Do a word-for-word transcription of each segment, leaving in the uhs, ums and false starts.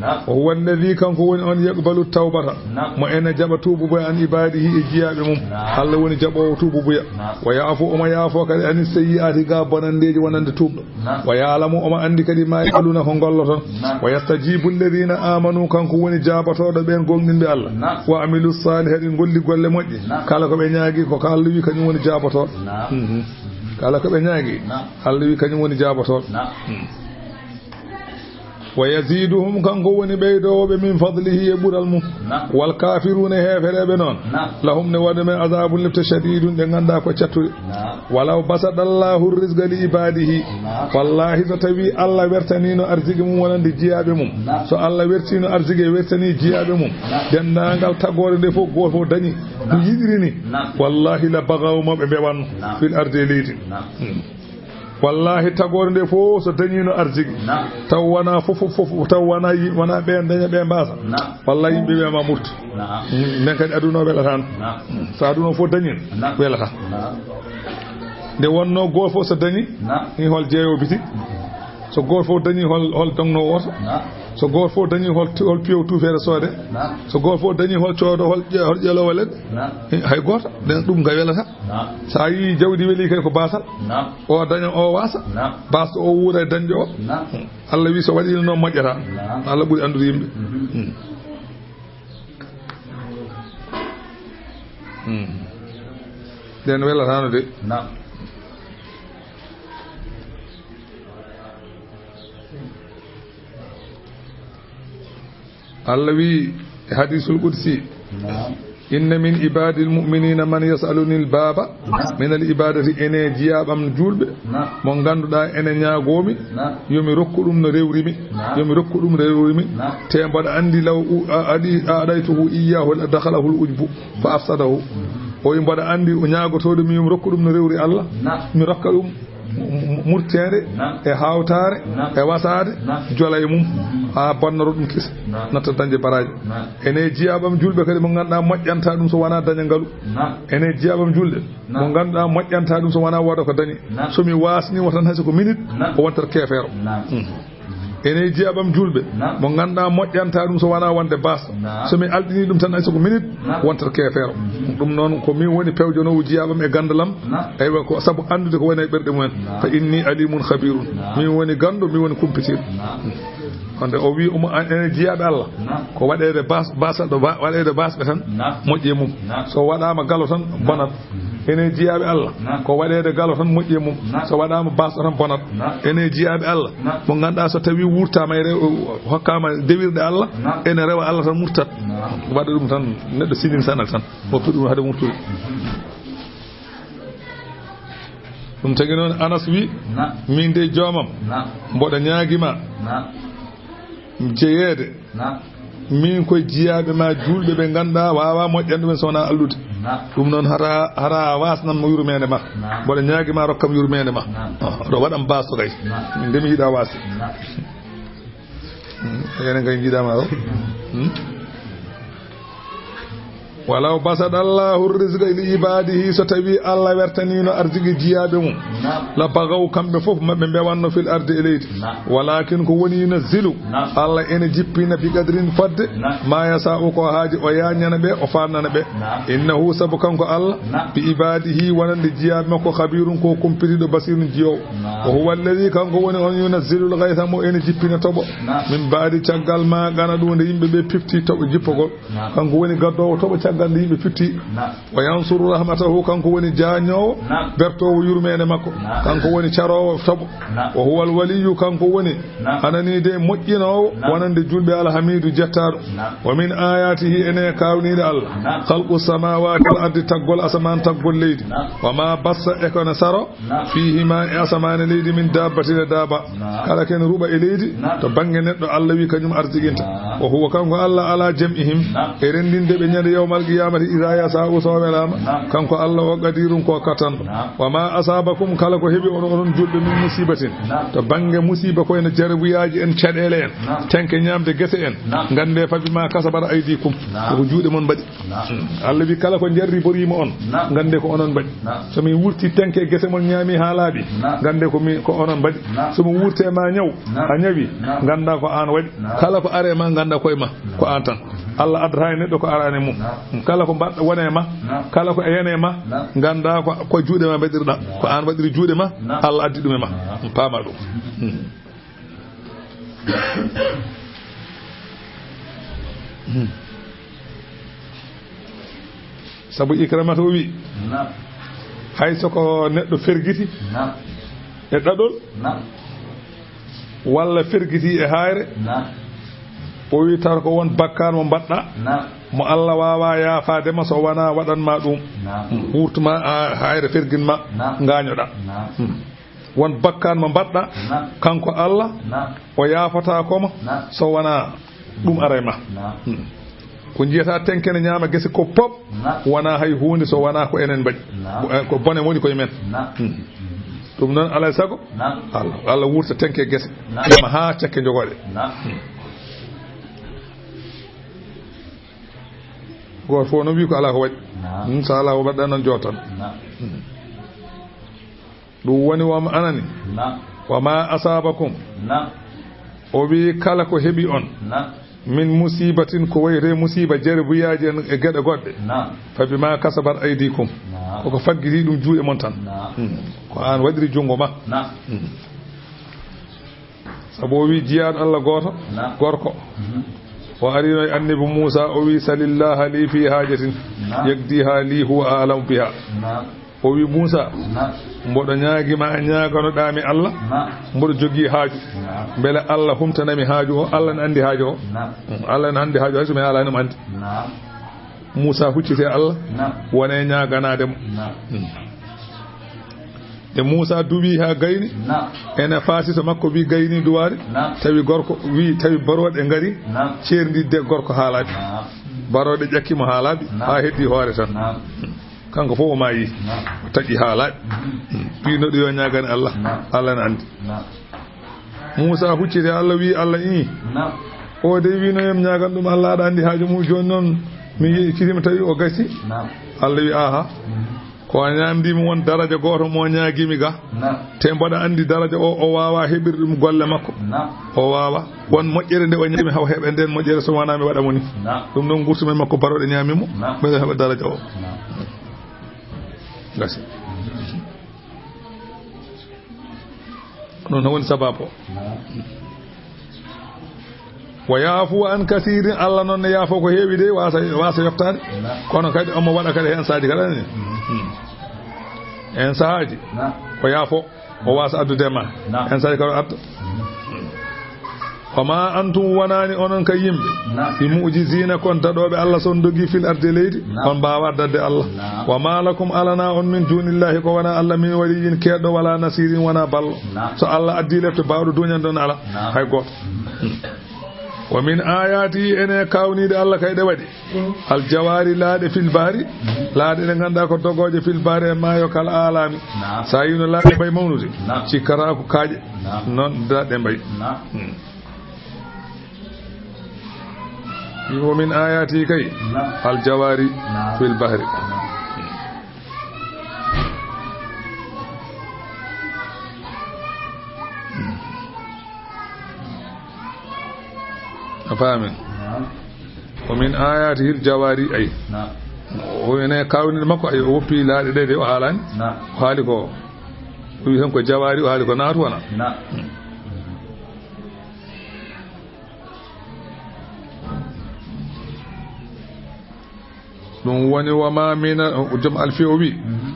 Wa huwa alladhi, kanko woni on, yaqbalu tawbata, mo ene jaɓa tuububuya, an ibadihi, e jiyaaɓe mum. Allah woni jaɓoowo tuububuya. Wa ya'fu, omo yaafo kadi, ani sayyi'ati, ga bonandeeji wonande tuubɗo. Wa ya'lamu, omo anndi kadi, ma ya'maluna, ko ngolloton. Wa yastajibu alladhina amanu, kanko woni jaabotooɗo ɓeen gomɗinɓe Allah. Wa amilu salihati, ngolli golle moƴƴe. Kala ko ɓe ñaagi ko, ko Allah wi kañum woni jaabotooɗo. Mhm. Kala ko ɓe ñaagi, Allah wi kañum woni jaabotooɗo. Mhm. Wa yaziduhum, kanko woni ɓeydoowo ɓe, min fadlihi, e ɓural mum. Wal kafiruna, heefereeɓe noon, lahum, ne waɗa men, azabun, lepte, shadidun, ɗe ngannduɗaa ko cattuɗe. Walaw basata Allahu rizqa li ibadihi, wallahi, so tawi Allah wertaniino arziki mum wonande jiyaaɓe mum, so Allah wertiino arziki, wertani jiyaaɓe mum, denndaangal tagoore nde fof, gooto fof dañi ko yiɗiri ni, wallahi, la bagaw, ma ɓe mbewanno, fil ardi, e leydi. Hmm. Wallahi, tagoore nde fof so dañiino arziki, taw wonaa fof, fof, fof, taw wonaa yi-, wonaa ɓeen daña, ɓeen mbaasa, wallahi, yimɓe ɓe ma murtu. Nden kadi aduna o welataano. So aduna o fof dañiino, welata. Nde wonnoo gooto fof so dañi, ni hol jeeyo biti? So gooto fof dañi, hol, hol dognoowo oto? So gooto fof dañi, hol tu-, hol piyow tuufeere soode? So gooto fof dañi, hol coodo, hol ƴe-, hol ƴeeloowo leɗɗe? Hay gooto. Nden ɗum nga welata. So a yii jawdi weli kay ko baasal. O daña, o waasa. Baasɗo o wuura e dañɗo o. Allah wi so waɗiino noon moƴƴata. Allah ɓuri anndude yimɓe. Hmm. Nden welataano de. Allah wi e hadisul qudsi, inna min ibadil mu'minina man yas'aluni al baba min al ibadati, ene jiyaaɓam juulɓe mo ngannduɗaa ene ñaagoomi yo mi rokku ɗum no rewri mi, yo mi rokku ɗum no rewri mi, te mboɗo anndi law u-, a-, aɗi-, a aɗaytuhu iyyahu la dakhalahul ujbu fa afsadahu. O wi mboɗo anndi o ñaagotooɗo mi yo mi rokku ɗum no rewri Allah, mi rokka ɗum mu-, mu-, murteende e hawtaare e wasaade, jola e mum, haa bonnoro ɗum kisa, natta dañde baraaji. Ene jiyaaɓam juulɓe kadi mo ngannduɗaa moƴƴanta ɗum so wonaa daña ngalu. Ene jiyaaɓam juulɓe mo ngannduɗaa moƴƴanta ɗum so wonaa wooda ko dañi. So mi waasniimo tan hay so ko minit, o wontat keefeero. Mhm. Ene jiyaaɓam juulɓe mo ngannduɗaa moƴƴanta ɗum so wonaa wonde baasɗo. So mi alɗini ɗum tan hay so ko minit, wontat keefeero. Ɗum noon ko min woni pewjanoowo jiyaaɓam e ganndalam. Eywa, ko sabu anndude ko woni e ɓerɗe mumen. Fa inni alimun khabirun. Min woni ganndo, min woni kumpitiiɗo. Wonde o wi omo, an-, ene jiyaaɓe Allah, ko waɗeede baas-, baasal ɗo wa-, waɗeede baasɓe tan moƴƴi e mum. So waɗaama galo tan bonat. Ene jiyaaɓe Allah, ko waɗeede galo tan moƴƴi e mum. So waɗaama baasɗo tan bonat. Ene jiyaaɓe Allah, mo ngannduɗaa so tawi wurtaama e rew-, hokkaama dewirɗe Allah, ene rewa Allah tan murtat. Waɗa ɗum tan, neɗɗo sinin sanal tan. Woppi ɗum hade murtude. Ɗum tagi noon Anas wi, min de joomam, mboɗo ñaagi ma jeyeede. Min koye jiyaaɓe ma juulɓe ɓe ngannduɗaa waawaa moƴƴande ɗumen so wonaa allude. Ɗum noon hara, hara a waasnan mo yurmeende ma. Mboɗo ñaagi ma rokkam yurmeende ma. Ah, oɗo waɗam baasɗo kay. Min de mi yiɗaa waasde. Hmm, enen kay njiɗama o. Hmm? Walaw basada Allahu rizqa li ibadihi, so tawi Allah wertaniino arziki jiyaaɓe mum, la bagaw, kamɓe fof maɓɓe mbewanno fil ardi e leydi. Walakin ko woni yunazzilu, Allah ene jippina bi qadrin fodde, ma yasa'u ko haaji o yañana ɓe, o faamnana ɓe. Innahu, sabu kanko Allah, bi ibadihi, wonande jiyaaɓe makko, khabirun, ko kumpitiiɗo, basirun, jiyoowo. Wa huwa alladhi, kanko woni on, yunazzilul ghaytha, mo ene jippina toɓo. Min ba'di, caggal ma qanatu, nde yimɓe ɓe pifti toɓo jippogol. Kanko woni gaddoowo toɓo caggal nde yimɓe pifti. Wa yansuru rahmatahu, kanko woni jaañoowo, bertoowo yurmeende makko. Kanko woni caroowo toɓo. Wa huwa alwaliyyu, kanko woni anani de moƴƴinoowo, wonande juulɓe, alhamidu, jettaaɗo. Wa min ayatihi, ene kawniiɗe Allah, khalqu samawati wal ardi, taggol asamaan, taggol leydi. Wa ma bassa, e kono saro, fihima, e asamaan e leydi, min dabbatin, e daaba. Kala ken ruɓa e leydi, to bannge neɗɗo, Allah wi kañum arsiginta. Wa huwa, kanko Allah, ala jam'ihim, e renndinde ɓe ñande yawmal qiyamati, iza yasha'u, so o welaama. Kanko Allah o qadirun, ko kattanɗo. Wa ma asabakum, kala ko heɓi on, onon julɓe, min musibatin, to bannge musiba, ko ene jarabuyaaji en, caɗeele en, tenke ñaamde gese en, nganndee, fa bima kasabat aydikum, ko ko juuɗe mon mbaɗi. Allah wi, kala ko jarriboriima on, nganndee ko onon mbaɗi. So mi wurti tenke gese mon ñaami haa laaɓi, nganndee ko mi, ko onon mbaɗi. So mi wurte ma ñaw, a ñawi, ngannda ko aan waɗi. Kala ko are ma, ngannda koye ma, ko aan tan. Allah addata e neɗɗo ko arani mum. Kala ko mbaɗ-, wone ma, kala ko e yene ma, ngannda ko, ko juuɗe ma mbaɗirɗa. Ko aan waɗiri juuɗe ma, Allah addi ɗum e ma. Paama ɗum. Sabu Ikramata o wi, hay so ko neɗɗo fergiti e ɗaɗol, walla fergiti e haayre, o wi, taw ko won bakkaat mo mbaɗɗa, mo Allah waawaa yaafaade ma so wonaa waɗan ma ɗum. Wurtuma, a, haayre fergin ma, ngaañoɗa. Won bakkaat mo mbaɗɗa, kanko Allah, o yaafataa ko ma so wonaa ɗum ara e ma. Hmm. Ko njiyata tenke ne ñaama gese ko pop, wonaa hay huunde so wonaa ko enen mbaɗi. Ko, eh, ko bone woni koye men. Hmm. Ɗum noon, alaa e sago, Allah, Allah wurta tenke gese, ƴama haa cakke jogooɗe. Hmm. Gooto fof no wi ko alaa ko waɗi. Hmm, so alaa ko mbaɗɗa noon jootan. Hmm. Ɗum woni, wa ma anani. Wa ma asabakum. O wi, kala ko heɓi on. Min musibatin, ko wayre musiba, jarabuyaaji en e geɗe goɗɗe. Fa bima kasabat aydikum. Koko faggiti ɗum juuɗe mon tan. Hmm. Ko aan waɗiri junngo ma. Hmm. Sabu o wi jiyaaɗo Allah gooto, gorko. Mhm. O arino e annabi Muusa, o wi, "Salillaha li fi hajatin, yaqdiha li huwa a'lamu biha." O wi, "Muusa, mboɗo ñaagi ma, ñaaganoɗaa mi Allah, mboɗo jogii haaju. Mbele Allah humtanami haaju o, Allah ne anndi haaju o." Mm, Allah ne anndi haaju o, hay so mi haalani mo anndi. Muusa hucciti e Allah, wone ñaaganaade mo. Mm. Nde Muusa duwi haa gayni, ene faati to makko, wi gayni duwaade, tawi gorko, wi tawi barooɗe ngari, ceerndi de gorko haa laaɓi. Barooɗe ƴakki mo haa laaɓi, haa heddi hoore tan. Kanko fof o maayi, o taƴi haa laaɓi. Wi noɗo yo ñaagane Allah, Allah ne anndi. Muusa hucciti, Allah wi, Allah ii. O de wino yom ñaagan ɗum Allah, aɗa anndi haaju mum. Jooni noon mi yeccitiima tawi o gasi. Allah wi, aha. Ko a ñaamdiimi won daraja gooto mo ñaagiimi ga. Te mboɗa anndi daraja o, o waawaa heɓirde ɗum golle makko. O waawaa. Won moƴƴere nde o ñaami haw heɓa nden moƴƴere so wonaa mi waɗa mo ni. Ɗum noon gurtu men makko barooɗe ñaami mo. Ɓe heɓa daraja o. Gasi. Ɗum no woni sababu o. Wa yaafu an kasirin, Allah noon ne yaafo ko heewi de, waasa, waasa yottaade. Kono kadi omo waɗa kadi heen saaji kala ne. Heen sahaaji, o yaafo, o waasa addude ma. Heen saaji kala adda. Wa ma antum, wonaani onon ka yimɓe, bi mu'jizina, kon daɗooɓe Allah, so on dogi fil ardi, leydi, on mbaawaa daɗde Allah. Wa ma lakum, alanaa on, min dunillahi, ko wonaa Allah, min waliyyin, keedɗo, wala nasirin, wonaa ballo. So Allah addi lepte, baawɗo duñande on alaa, hay gooto. Wa min ayati, ene kawniiɗe Allah kay ɗe waɗi. Al jawari, laaɗe, fil bahri, laaɗe ɗe ngannduɗaa ko dogooje, fil bahri, e maayo, kal alami. Sa yino laaɗe mbay mawnude, cikkata ko kaaƴe, noon laaɗe mbay. Hmm. Wa min ayati kay, al jawari fil bahri. A faami? Naam. Wa min ayatihi al jawari, ay. Naam. O ene kawniiɗe makko, ay, o woppi laaɗe ɗe de, o haalani. Naam. O haali ko, o wi tan ko jawari, o haali ko naatu wona. Naam. Ɗum woni, wa ma mina, joom Alfiya o wi, mhm,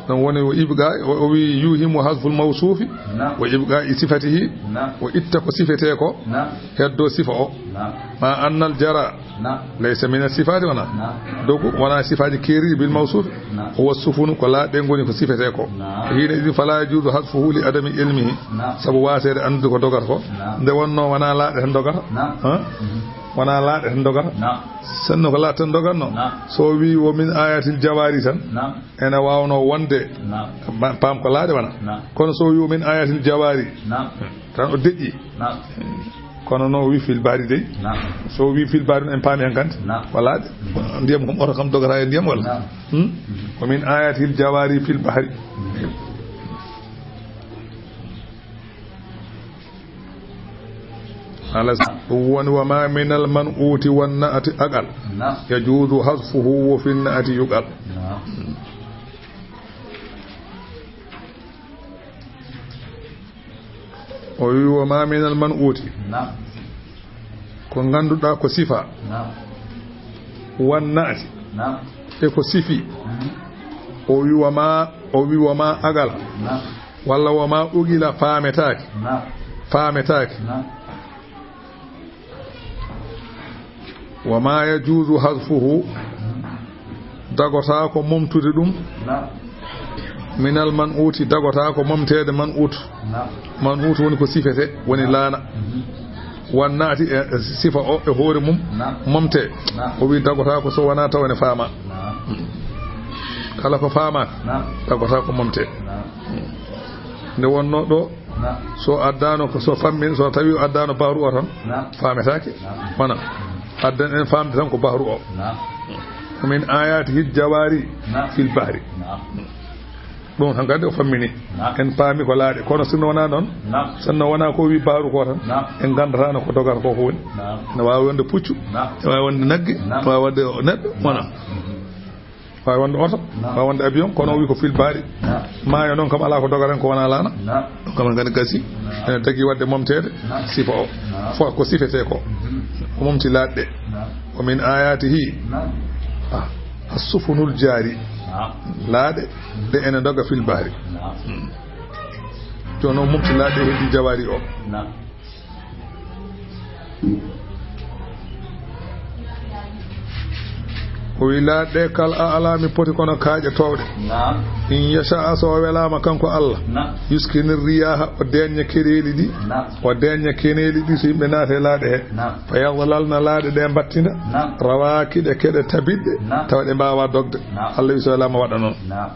Ɗum woni o ibqa, o, o wi yuhimu hasful mawsuufi, نعم. O ibqa e sifatihi, نعم. O itta ko sifetee ko, نعم. Heddo sifa o. نعم. Ma annal jara, نعم. Laysa min sifaati wona. نعم. Dogu wona sifaaji keeri bil mawsuufi. نعم. Huwa sufunu ko laaɗe ngoni ko sifetee ko. نعم. Hiina idin fala yajuuzu hasfuhu li adami ilmihi. نعم. Sabu waaseede anndude ko dogata ko. نعم. Nde wonno wona laaɗe tan dogata. نعم. Ha? Mhm. Wona laaɗe tan dogata. نعم. Senno ko laaɗe tan dogatno. نعم. So wi wo min ayatil jawaari tan. نعم. Ene waawno wonde, نعم. Ma-, paam ko laaɗe wona. نعم. Kono so wi min ayatil jawaari, نعم. Tan o deƴƴi. نعم. Kono no wi fil bahri dey. نعم. So wi fil bahri en paami hen kanti. نعم. Ko laaɗe. Ndiyam kam oto kam dogata e ndiyam walla. نعم. Hmm? Ko min ayatil jawaari fil bahri. Ala ɗum woni wa ma minal man'uti wan na'ati aqal. نعم. Yajuuzu hasfuhu wa fin na'ati yuqal. نعم. O wi wa ma minal man'uti. نعم. Ko ngannduɗaa ko sifa. نعم. Wan na'ati. نعم. E ko sifi. Mhm. O wi wa ma, o wi wa ma aqala. نعم. Walla wa ma uqila faametaake. نعم. Faametaake. نعم. Wa ma yajuuzu hasfuhu, dagotaako momtude ɗum. نعم. Minal man'uti, dagotaako momteede man'ut. نعم. Man'ut woni ko sifete, woni laana. Mhm. Wan na'ati e, e sifa o e hoore mum, نعم. Momte. نعم. O wi dagotaako so wonaa taw ene faama. نعم. Kala ko faamaaka, نعم. Dagotaako momte. نعم. Nde wonno ɗo, نعم. So addaano ko, so fammin, so tawi o addaano bahru o tan, نعم. Faametaake. نعم. Wona. Addan en faamde tan ko bahru o. نعم. Min ayatihi jawaari, نعم. Fil bahri. نعم. Ɗum tan kadi o fammini. نعم. En paami ko laaɗe. Kono sinno wonaa noon, نعم. Sinno wonaa ko wi bahru ko tan, نعم. En nganndataano ko dogata ko ko woni. نعم. Ne waawi wonde puccu, نعم. Ne waawi wonde nagge, نعم. Ne waawi wonde neɗɗo, wona. نعم. Waawi wonde oto, نعم. Waawi wonde avion, kono o wi ko fil bahri. نعم. Maayo noon kam alaa ko dogata heen ko wonaa laana. نعم. Ɗum kam en kadi gasi. نعم. Ene dagi waɗde momteede, نعم. Sifa o. نعم. Fof ko sifetee ko. Mhm. O momti laaɗe. نعم. Wa min ayatihi. نعم. Ah, as-sufunul jaari. نعم. Laaɗe ɗe ene doga fil bahri. نعم. Hmm. Jooni o momti laaɗe heddi jawaari o. نعم. O wi laaɗe kal a alami poti kono kaaƴe toowɗe. نعم. In yasha so o welaama kanko Allah. نعم. Yuskini riyaha o deeña kereeli ɗi. نعم. O deeña keneeli ɗi so yimɓe naate laaɗe he. نعم. Fa yadlalna laaɗe ɗe mbattina. نعم. Rawakiɗe keɗe tabitɗe. نعم. Tawa ɗe mbaawa dogde. نعم. Allah wi so welaama waɗa noon. نعم.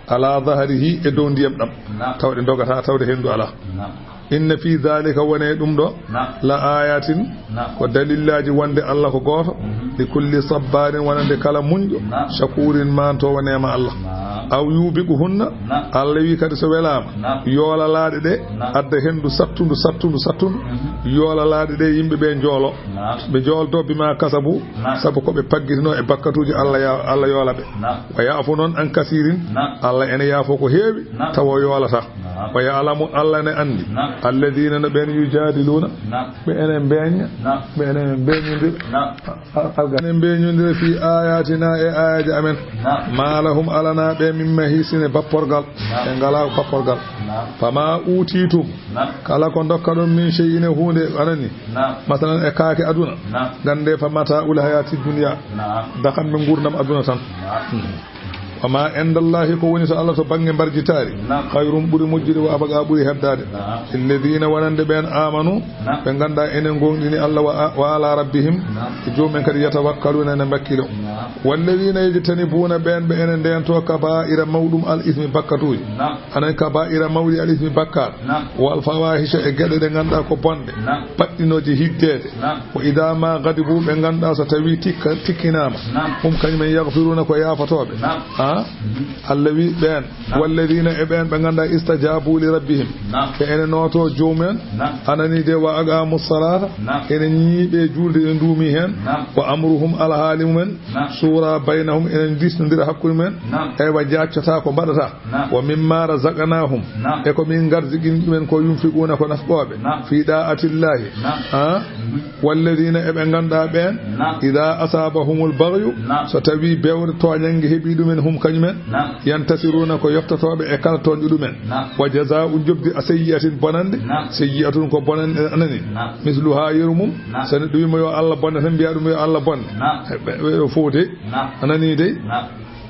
Ala zahrihi e dow ndiyam ɗam. نعم. Tawa ɗe dogata tawde henndu alaa. نعم. Inna fi dhalika wone ɗum ɗo. نعم. La ayatin نعم. Ko dalillaaji wonde Allah ko gooto. Mhm. Li kulli sabbaarin wonande kala muñɗo. نعم. Shakuurin maantoowo neema Allah. نعم. Aw yubiquhunna. نعم. Allah wi kadi so welaama. نعم. Yoola laaɗe ɗe. نعم. Adda henndu sattundu sattundu sattundu. Mhm. Yoola laaɗe ɗe yimɓe ɓe njoolo. نعم. Ɓe njoolto bima kasabu. نعم. Sabu ko ɓe paggitino e bakkatuuji Allah ya-, Allah yoola ɓe. نعم. Wa ya'fu noon an kasirin. نعم. Allah ene yaafo ko heewi. نعم. Tawa o yoolata. نعم. Wa ya'lamu Allah ne anndi. نعم. Alladhina no ɓeen yujadiluna. نعم. Ɓe ene mbeña. نعم. Ɓe ene mbeñondira. نعم. A-, a-, alga. Ene mbeñondira fi ayatina e ayaji amen. نعم. Ma lahum alana ɓe min mahisine bapporgal. نعم. Ɓe ngala bapporgal. نعم. Fama utitum. نعم. Kala ko dokka ɗon min shay'in e huunde anani. نعم. Masalan e kaake aduna. نعم. Gande fa mata'ul hayati dunya. نعم. Dakan ɓe ngurdam aduna tan. نعم. Hmm. Wa ma indallahi ko woni to Allah to bannge mbarjitaari. نعم. Khayrun ɓuri moƴƴude wa abqa ɓuri heddaade. نعم. Lilladhina wonande ɓeen amanu. نعم. Ɓe nganndaa enen ngoongɗini Allah wa, wa ala rabbihim. نعم. E joomum en kadi yatawakkaluna ene mbakkilo. نعم. Walladhina yajtanibuna ɓeen ɓe enen ndento kaba'ira mawɗum al ismi bakkatuuji. نعم. Anan kaba'ira mawɗi al ismi bakkaat. نعم. Wal fawahisha e geɗe ɗe nganndaa ko bonɗe. نعم. Baɗɗinooje hiddeede. نعم. Wa idha ma ghadibu ɓe nganndaa so tawi tikka, tikkinaama. نعم. Hum kañum en yaghfiruna ko yaafatooɓe. نعم. Ha? Mhm. Allah wi ɓeen. نعم. Walladhina e ɓeen ɓe nganndaa istajabu li rabbihim. نعم. Ɓe ene nooto joomum en. نعم. Anani de wa aqamu salata. نعم. Ene ñiiɓe juulde ene nduumi heen. نعم. Wa amruhum alhaali mum en. نعم. Shura baynahum ene ndisnondira hakkunde mum en. نعم. Eywa jaaccotaa ko mbaɗata. نعم. Wa mimma razaqnahum. نعم. E ko min ngarziqini ɗumen ko yunfiquna ko nafqooɓe. نعم. Fi da'atillahi. نعم. Ha? Mhm. Walladhina e ɓe nganndaa ɓeen. نعم. Idha asabahumul baghyu. نعم. So tawi bewre tooñannge heɓi ɗumen hum. Kañumen. Naam. Yantasiruna ko yoftotooɓe e kala toonɗo ɗumen. Naam. Wa jazaa'u njoɓdi a sayyi'atin bonannde. Naam. Sayyi'atun ko bonannde anani. Naam. Misluha yeru mum. Naam. So neɗɗo wiima yo Allah bonne tan mbiya ɗum yo Allah bonne. Naam. Ɓe, ɓe ɗo fowte. Naam. Anani dey. Naam.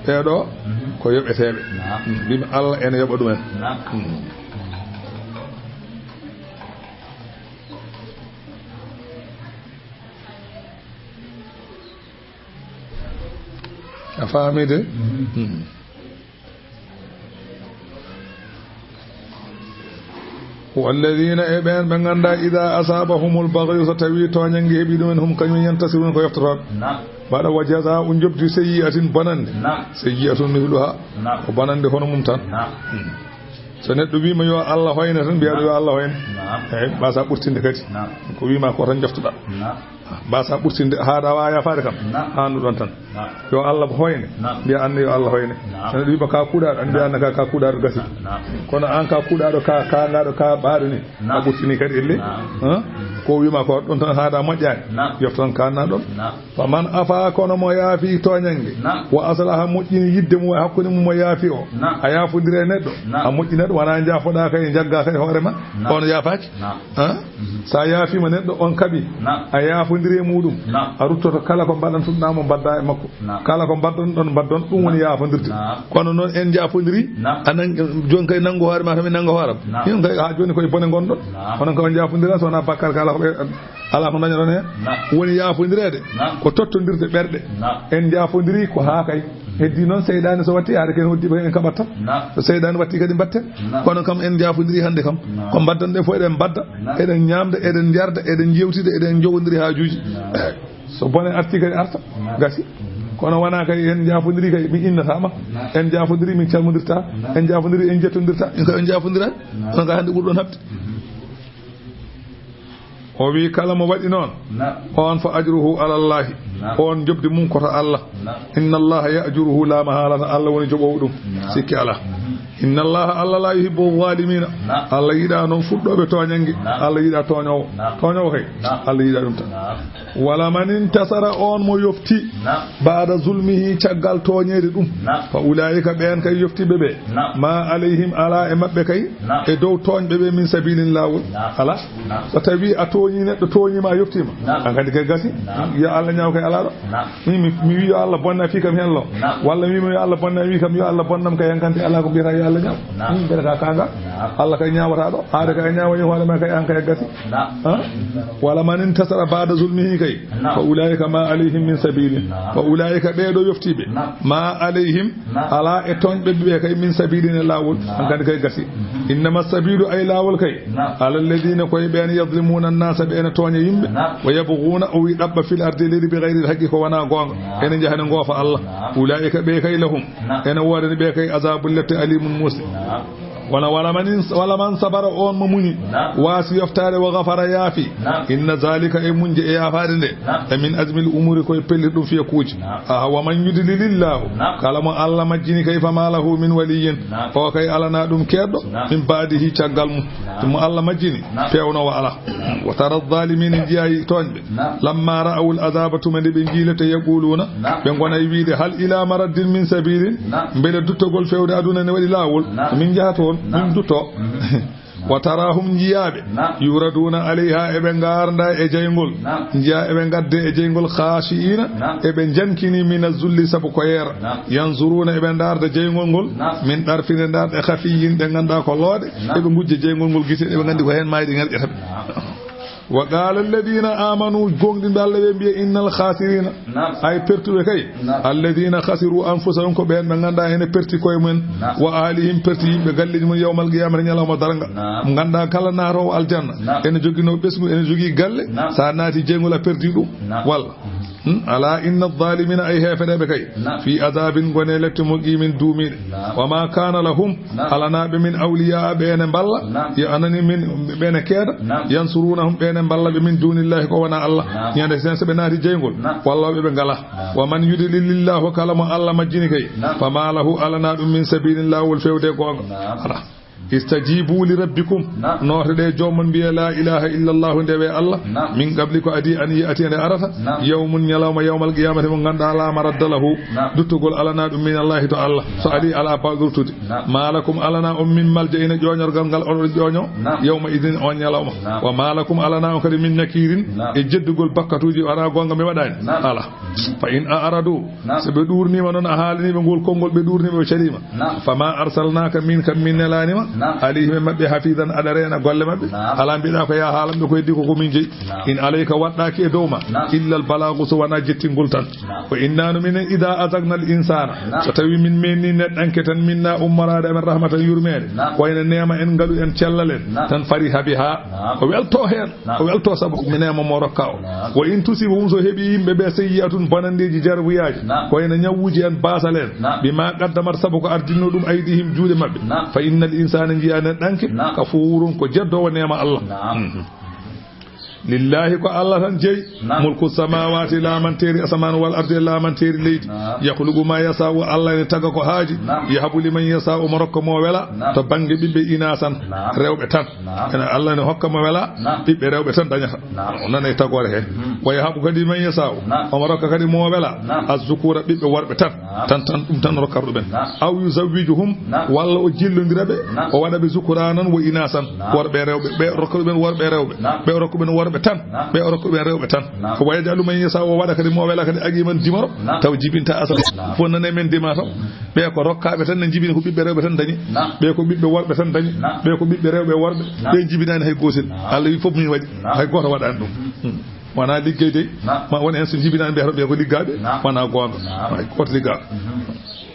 Ɓeeɗo. Mhm. Ko yoɓeteeɓe. Naam. Mm, mbimi Allah ene yoɓa ɗumen. Naam. Mm. A faami de? Mhm. Mhm. Walladina e ɓeen ɓe ngannda ida asabahumul bagyu so tawi tooñange heɓi ɗumen hum kañum yantasirun ko yoftotooɓe. Naam. Mbaɗa wa jazaa'u njoɓdi sayyi'atin bonannde. Naam. Sayyi'atun misluha. Naam. Ko bonannde hono mum tan. Naam. Mhm. So neɗɗo wiima yo Allah hoyne tan mbiya ɗo yo Allah hoyne. Naam. Eyyi, mbasa ɓurtinde kadi. Naam. Ko wiima ko tan joftoɗa. Naam. Mbasa ɓurtinde haa ɗa waawa yafaade kam. Naam. Haa no ɗon tan. Naam. Yo Allah hoyne. Naam. Mbiya anne yo Allah hoyne. Naam. So neɗɗo wiima ka kuuɗaɗo, an mbiya anne ka, ka kuuɗaɗo gasi. Naam. Kono an ka kuuɗaɗo, ka, ka ngaɗo, ka ɓaaɗo ni. Naam. A ɓurtini kadi elle. Naam. Hein? Ko wiima ko ɗon tan haa ɗa moƴƴaani. Naam. Yoftan ka na ɗon. Naam. Fa man afa kono mo yaafi tooñange. Naam. Wa aslaha moƴƴini yidde mum e hakkunde mum mo yaafi o. Naam. A yaafondire neɗɗo. Naam. A moƴƴina ɗum wona jaafoɗa kay jagga kay hoore ma. Naam. On yaafaaki. Naam. Hein? Mhm. Sa yaafima neɗɗo on kaɓi. Naam. A yaafondiri e muɗum. Naam. A ruttoto kala ko mbaɗantuɗa mo mbadda e makko. Naam. Kala ko mbaɗɗon ɗon mbaɗɗon ɗum woni yaafondirde. Naam. Kono noon en jaafondiri. Naam. Anan joni kay nanngu hoore ma kam e nanngu hooram. Naam. Min kay ha joni koye bone ngonɗon. Naam. Onon kay on jaafondira so wona bakkar kala ko ɓe ala ko dañoɗon hen. Naam. Woni yaafondireede. Naam. Ko tottondirde ɓerɗe. Naam. En jaafondiri ko ha kay. Heddi noon seyɗaane so watti haade ken hoddiɓe en kaɓat tan. Naam. So seyɗaane watti kadi mbatten. Naam. Kono kam en jaafondiri hannde kam. Naam. Ko mbaddanɗen fof eɗen mbadda, naam, eɗen ñaamda, eɗen njarda, eɗen njeewtida, eɗen njowondiri haajuuji. Naam. Eeyi. So bone arti kadi arta, naam, gasi. Kono wona kay en jaafondiri kay mi innata ma. Naam. En jaafondiri min calmondirta. Naam. En jaafondiri en jettondirta. En ko en jaafondirat. Naam. Kono kay hannde ɓurɗon haɓde. Mhm. O wi kala mo waɗi noon, naam, on fa ajruhu ala Allahi, naam, on njoɓdi mum ko to Allah. Naam. Inna Allaha ya'juruhu la mahalata, Allah woni joɓowo ɗum. Naam. Sikki ala. Mhm. Inna Allaha, Allah la yuhibbu zalimina. Naam. Allah yiɗa noon fuɗɗoɓe tooñange. Naam. Allah yiɗa tooñowo. Naam. Tooñowo kay. Naam. Allah yiɗa ɗum tan. Naam. Wala man intasara, on mo yofti. Naam. Baada zulmihi, caggal tooñeede ɗum. Naam. Fa ulaika, ɓeen kay yoftiɓe ɓe. Naam. Ma alayhim, ala e maɓɓe kay. Naam. E dow tooñɓe ɓe min sabilin, laawol. Naam. Ala. Naam. So tawi a tooñi neɗɗo, tooñima, a yoftima. Naam. An kadi kay gasi. Naam. Yo Allah ñaaw kay ala ɗo. Naam. Min mi, mi wi yo Allah bonna fi kam hen lo. Naam. Walla mi wi yo Allah bonna wi kam yo Allah bonnam kay an kadi ala ko mbiyata yo Allah ñaaw. Naam. Min mbiyata kanga. Naam. Allah kay ñaawata ɗo. Haade kay ñaawa yo hoore ma kay an kay gasi. Naam. Ha? Wala man intasara ba'da zulmihi kay. Naam. Fa ulaika ma alayhim min sabilin. Naam. Fa ulaika, ɓeeɗo yoftiɓe. Naam. Ma alayhim. Naam. Ala e tooñɓe ɓe kay min sabilin e laawol. Naam. An kadi kay gasi. Mhm. Innama sabilu, ay laawol kay. Naam. Ala alladina, koye ɓeen, yadlimuna annasa, ɓe ene tooña yimɓe. Naam. Wa yabghuna, o wi ɗaɓɓa fil ardi, leydi, bi ghayril haqqi, ko wona goonga. Naam. Ene njaha ne ngoofa Allah. Naam. Ulaika, ɓe kay, lahum. Naam. Ene woodani ɓe kay azabun, lette, alimun, muusɗe. Naam. Wona wala man in-, wala man sabara, on mo muñi. Naam. Waasi yoftaade, wa ghafara, yaafi. Naam. Inna zalika, e muñde e yaafaade nde. Naam. E min azmil umuri, koye pelliti ɗum fiyakuuji. Naam. Aha, wa man yudlilillahu. Naam. Kala mo Allah majjini kay, fama lahu min waliyin. Naam. O kay alana ɗum keedɗo. Naam. Min baadihi, caggal mum. Naam. Mo Allah majjini, naam, peewnowo ala. Naam. Wa tara zalimina, njiya tooñɓe. Naam. Lamma ra'awul azaba, tuma nde ɓe njiilete, yaquluna, naam, ɓe ngona e wiide, hal ila maraddin min sabilin? Naam. Mbele duttogol fewde aduna ne waɗi laawol? Naam. Min njaha toon, naam, min dutto. Mhm. Wa tarahum, njiya ɓe. Naam. Yuraduna alayha, eɓe ngarda e jayngol. Naam. Njiya eɓe ngadde e jayngol, khashi'ina, naam, eɓe jankini, mina zulli, sabu ko yeera. Naam. Yanzuruna, eɓe ndarda jayngol ngol. Naam. Min darfin, e ndarɗe, khafiyyin, ɗe ngannduɗaa ko looɗe. Naam. Eɓe ngujja jayngol ngol gite, eɓe nganndi ko heen maayde ngarƴata ɓe. Naam. Wa qala alladina amanu, goongɗinɓe Allah ɓe mbiya, innal khasirina, naam, ay pertuɓe kay, naam, alladina khasiru anfusahum, ko ɓeen ɓe ngannduɗaa ene perti koye mumen, naam, wa ahlihim, perti yimɓe galleeji mum, yawmal qiyamata, ñalawma darnga. Naam. Ngannduɗaa kala naatoowo aljanna, naam, ene joginoo ɓesngu, ene jogii galle, naam, so a naati jeyngol a perdi ɗum. Naam. Walla. Mhm. Hmm? Ala inna zalimina, ay heefereɓe kay. Naam. Fi azabin, ngone lette, muqimin, duumiiɗe. Naam. Wa ma kana lahum, naam, alanaɓe min awliya, ɓe ene mballa. Naam. Yo anani min, ɓe ene keeda. Naam. Yansurunahum, ɓe ene mballa ɓe min dunillahi, ko wona Allah. Naam. Ñande sen so ɓe naati jeyngol. Naam. Walla ɓe ɓe ngala. Naam. Wa man yudlilillahu, kala mo Allah majjini kay. Naam. Fama lahu, alana ɗum min sabilin, laawol fewde goonga. Naam. Ala. Istajibu li rabbikum. Naam. Noote ɗe joomon mbiye, "La ilaha illa Allahu," ndewe Allah. Naam. Min qabli ko adi an ya'tiya nde arata. Naam. Yawmun ñalawma, yawmal qiyamati mo ganduɗa la maradda lahu. Naam. Duttugol alana ɗum min Allahi to Allah. So ari ala baɗurtude. Naam. Ma lakum alana on min malja ina ƴoñorgal ngal oɗon ƴoño. Naam. Yawma idin on ñalawma. Naam. Wa ma lakum alana on kadi min nakirin. Naam. E jeddugol bakkatuji wona gonga mi waɗani. Naam. Ala. Fa in a'radu. Naam. So ɓe ɗurnima noon a haalaniɓe ngol konngol ɓe ɗurnima ɓe calima. Naam. Fama arsalnaka min kam min nelanima. Naam. Alayhim e maɓɓe hafidan aɗa reena golle maɓɓe. Naam. Ala mbiɗa ko ya haalanɓe ko heddi ko ko min jeyi. Naam. In alayka waɗɗaki e dow ma. Naam. Illa al balagu so wona jettingol tan. Naam. Wa inna no minen ida azagna al insana. Naam. So tawi min menni neɗɗanke tan minna ummorade amen rahmatan yurmede. Naam. Wayno nema en ngalu en cellal en. Naam. Tan fariha biha. Naam. O welto hen. Naam. O welto sabu ko mi neema mo rokka o. Naam. Wa in tusibuhum so heɓi yimɓe ɓe sayyi'atun bonandeji jarbuyaji. Naam. Ko ena ñawuji en basal en. Naam. Bima qaddamat sabu ko ardinno ɗum aydihim juuɗe maɓɓe. Naam. Fa innal insana jiya neɗɗanke. Naam. Kafurun ko jeddowo neema Allah. Naam. Mhm. Lillahi ko Allah tan jeyi. Naam. Mulku samawati laamanteri asaman wal ardi e laamanteri leydi. Naam. Yakhluqu ma yasa'u Allah ne taga ko haaji. Naam. Yahabu liman yasa'u mo rokka mo wela. Naam. To bangge ɓiɓɓe inasan. Naam. Rewɓe tan. Naam. Ene Allah ne hokka mo wela, naam, ɓiɓɓe rewɓe tan dañata. Naam. O nana e tagoore he. Mhm. Wa yahabu kadi man yasa'u. Naam. Omo rokka kadi mo wela. Naam. Azzukura ɓiɓɓe worɓe tan. Naam. Tan, tan, ɗum tan rokkata ɗumen. Naam. Aw yuzawwijuhum, naam, walla o jillondira ɓe, naam, o waɗa ɓe zukuranan wa inasan. Naam. Worɓe rewɓe, ɓe rokka ɗumen worɓe rewɓe. Naam. Ɓe rokka ɗumen worɓe tan. Naam. Ɓe rokka ɗumen rewɓe tan. Naam. Wa yaj'alu man yasa'u o waɗa kadi mo wela kadi aqiman dimaro. Naam. Taw jibinta asal. Naam. Fof nane men dima taw. Mhm. Ɓe ko rokkaaɓe tan ne njibini ko ɓiɓɓe rewɓe tan dañi. Naam. Ɓe ko ɓiɓɓe worɓe tan dañi. Naam. Ɓe ko ɓiɓɓe rewɓe worɓe. Naam. Ɓe njibinaani hay gootel. Naam. Allah wi fof min waɗi. Naam. Hay gooto waɗaani ɗum. Hmm. Wonaa liggey dey. Naam. Ma won en so njibinaani mbiyata ɓe ko liggaaɓe. Naam. Wonaa goonga. Naam. Hay gooto liggaa. Mhm.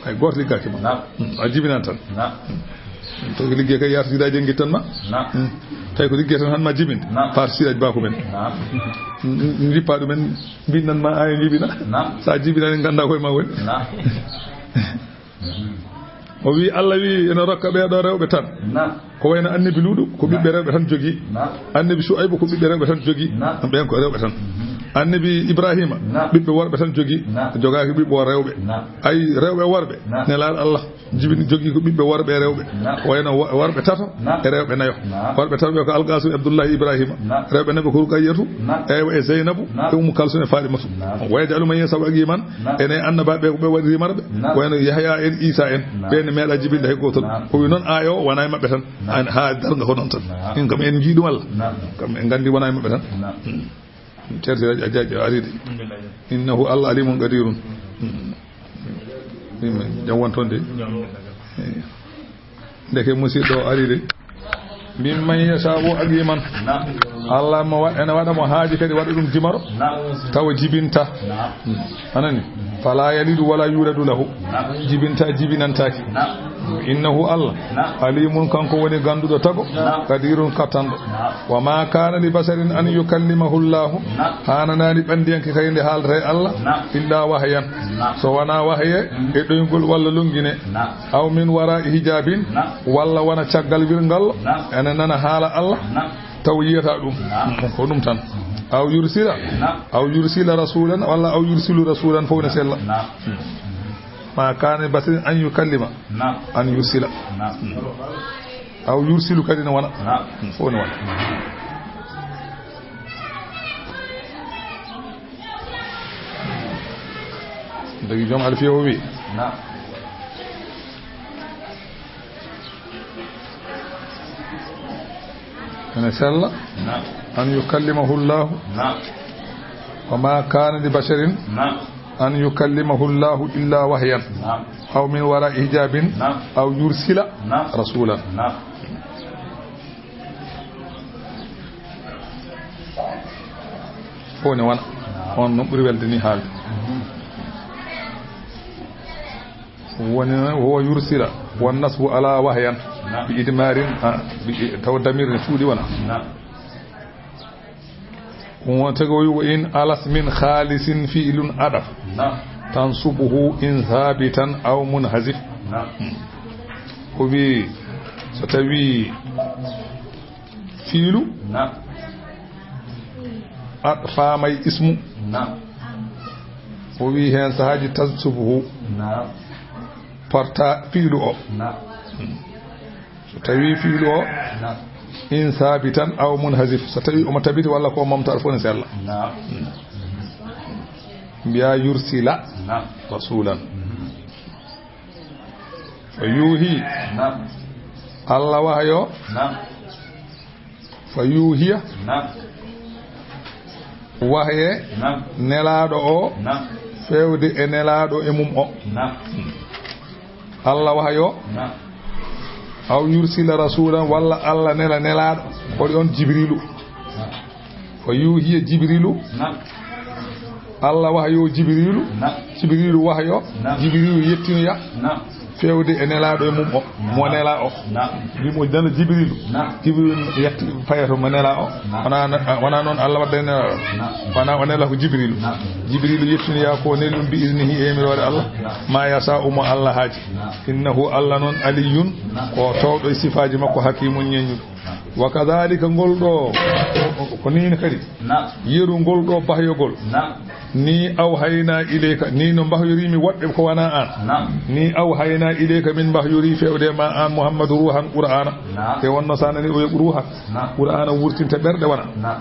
Hay gooto liggaaki ma. Naam. Hmm. A jibinaani tan. Naam. Tawi ko liggey kay yaata siraaji en ngittan ma. Naam. Hmm. Tawi ko liggey tan han ma jibinde. Naam. Faata siraaji baaku men. Naam. Hmm. Njippa ɗumen. Mbinnan ma ayo jibina. Naam. Sa jibinaani ngannda koye ma woni. Naam. O wi, Allah wi ene rokka ɓee ɗoo rewɓe tan. Naam. Ko wayno annabi Luuɗu ko ɓiɓɓe rewɓe tan jogii. Naam. Annabi Su'aybu ko ɓiɓɓe rewɓe tan jogii. Naam. Ɓeen ko rewɓe tan. Mhm. Annabi Ibrahima, naam, ɓiɓɓe worɓe tan jogii. Naam. Jogaaki ɓiɓɓe rewɓe. Naam. Ay rewɓe worɓe. Naam. Nelaaɗo Allah jibini jogii ko ɓiɓɓe worɓe e rewɓe. Naam. Ko wayno wo-, worɓe tato, naam, e rewɓe nayo. Naam. Worɓe tato ɓe ko Alqasim e Abdullahi Ibrahima. Naam. Rewɓe nayo ɓe ko Ruqayyatu, naam, eywa e Zeynabu, naam, e Ummu Kalsum e Fatimatu. Naam. Wa yaj'alu man yasha'u aqiman. Naam. Ene annabaaɓe ko ɓe waɗi rimarɓe. Naam. Wayno Yahya en, Isa en. Naam. Ɓe ne meeɗa jibinde hay gootol. Naam. O wi noon aayo o wonaa e maɓɓe tan. Naam. An haa darnga ko noon tan. Naam. Min kam en njii ɗum Allah. Naam. Kam en nganndi wonaa e maɓɓe tan. Naam. Hmm. Ceerti a jaaji a ari de. Alhamdulillah. Innahu Allah alimun qadirun. Hmm. Min jam won toon de. Jam. Eh. Ndeke musiɗɗo o ari de. Min man yasa'u aqiman. Naam. Allah mo wa-, ene waɗa mo haaji kadi waɗa ɗum dimaro. Naam. Tawa jibinta. Naam. Hmm. Anani? Fala yalidu wala yuladu lahu. Naam. Jibinta, jibinantaaki. Naam. Innahu Allah. Naam. Alimun kanko woni ganduɗo tago. Naam. Qadirun kattanɗo. Naam. Wa ma kana li basharin an yukallimahu Allah. Naam. Hananani ɓandiyanke kay nde haalata e Allah. Naam. Illa wahyan. Naam. So wona wahaye, mm, e ɗoyngol walla longine. Naam. Aw min wara'i hijabin, naam, walla wona caggal wirngal, naam, ene nana haala Allah, naam, taw yiyata ɗum. Naam. Ko ɗum tan. Aw yursila, naam, aw yursila rasulan, walla aw yursilu rasulan, fof ne sella. Naam. Ma kana li basharin an yukallima, naam, an yursila. Naam. Aw yursilu kadi ne wona. Naam. Fof ne wona. Dagi joom Alfiya o wi. Naam. Ene sella. Naam. An yukallimahu Llahu. Naam. Wa ma kana li basharin. Naam. An yukallimahu Llahu illa wahyan. Naam. Aw min wara'i hijabin. Naam. Aw yursila. Naam. Rasulan. Naam. Fof ne wona. On noon ɓuri welde ni haalde. Woni wo yursila, won nasbu ala wahyan, naam, bi idmarin, ah, bi, taw damir ne suuɗi wona. Naam. Ɗum won tagowi wo in alas min khalisin fi'lun adaf. Naam. Tansubuhu in thabitan aw munhazif. Naam. O wi so tawi fiilu. Naam. Atfaama e ismu. Naam. O wi heen sahaaji tansubuhu. Naam. Porta fiilu o. Naam. So tawi fiilu o, نعم. In saabitan aw munhasif, so tawi omo tabiti walla ko momtaɗo fof ne sella. نعم. Mbiya yursila نعم. Rasulan. مم. Fa yuuhi. نعم. Allah wahayo. نعم. Fa yuuhiya. نعم. Wahye. نعم. Nelaaɗo o. نعم. Feewde e nelaaɗo e mum o. نعم. Allah wahayo. نعم. Aw yursila rasulan, walla Allah nela nelaaɗo. Ko on Jibrilu. نعم. Fa yuuhiya Jibrilu. نعم. Allah wahayo Jibrilu. نعم. Jibrilu wahayo. نعم. Jibrilu yettinoya. نعم. Feewde e nelaaɗo e mum o. Mo نعم. Nela o. نعم. Mbimo nana Jibrilu. نعم. Jibrilu yetti payato mo nela o. نعم. Wona, wona noon Allah wadda e nelaaɗo. نعم. Wona o nela ko Jibrilu. نعم. Jibrilu yettinoya ko nelum bi iznihi e yamiroore Allah. نعم. Ma yasa umo Allah haaji. نعم. Innahu Allah noon aliyun نعم. Ko towɗo e sifaaji makko hakimun ñeññuɗo. Wa kadhalika ngol ɗo, ko, ko, ko nii ne kadi. نعم. Yeru ngol ɗo bahyogol. نعم. Ni awhayna ilayka, ni no mbahyoriimi woɗɓe ko wona aan. نعم. Ni awhayna ilayka min mbahyori feewde ma aan Muhammadu ruuhan Qur'aana. نعم. Te wonno sa nani o yoɓi ruuhan. نعم. Qur'aana wurtinta ɓerɗe wona. نعم.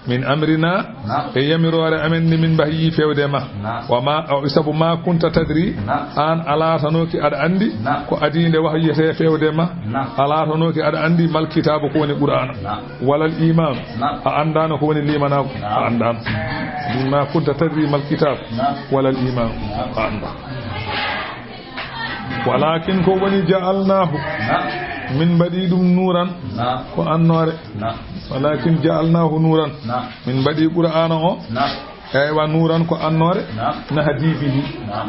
Min amrina, نعم. E yamiroore amen ni min mbahyi feewde ma. نعم. Wa ma, o sabu ma kunta tadri, نعم. Aan a laatanooki aɗa anndi, نعم. Ko adii nde wahyetee feewde ma. نعم. A laatanooki aɗa anndi mal kitaabu ko woni Qur'aana. نعم. Walal iimaanu. نعم. A anndaano ko woni liimanaagu. نعم. A anndaano. Ma kunta tadri mal kitaabu. نعم. Walal iimaanu. نعم. A anndaa. Walakin ko woni ja'alnaahu. نعم. Min mbaɗi ɗum nuuran. نعم. Ko annoore. نعم. Walakin ja'alnaahu nuuran. نعم. Min mbaɗi Qur'aana o. نعم. Eywa, nuuran ko annoore. نعم. Nahdi bihi. نعم.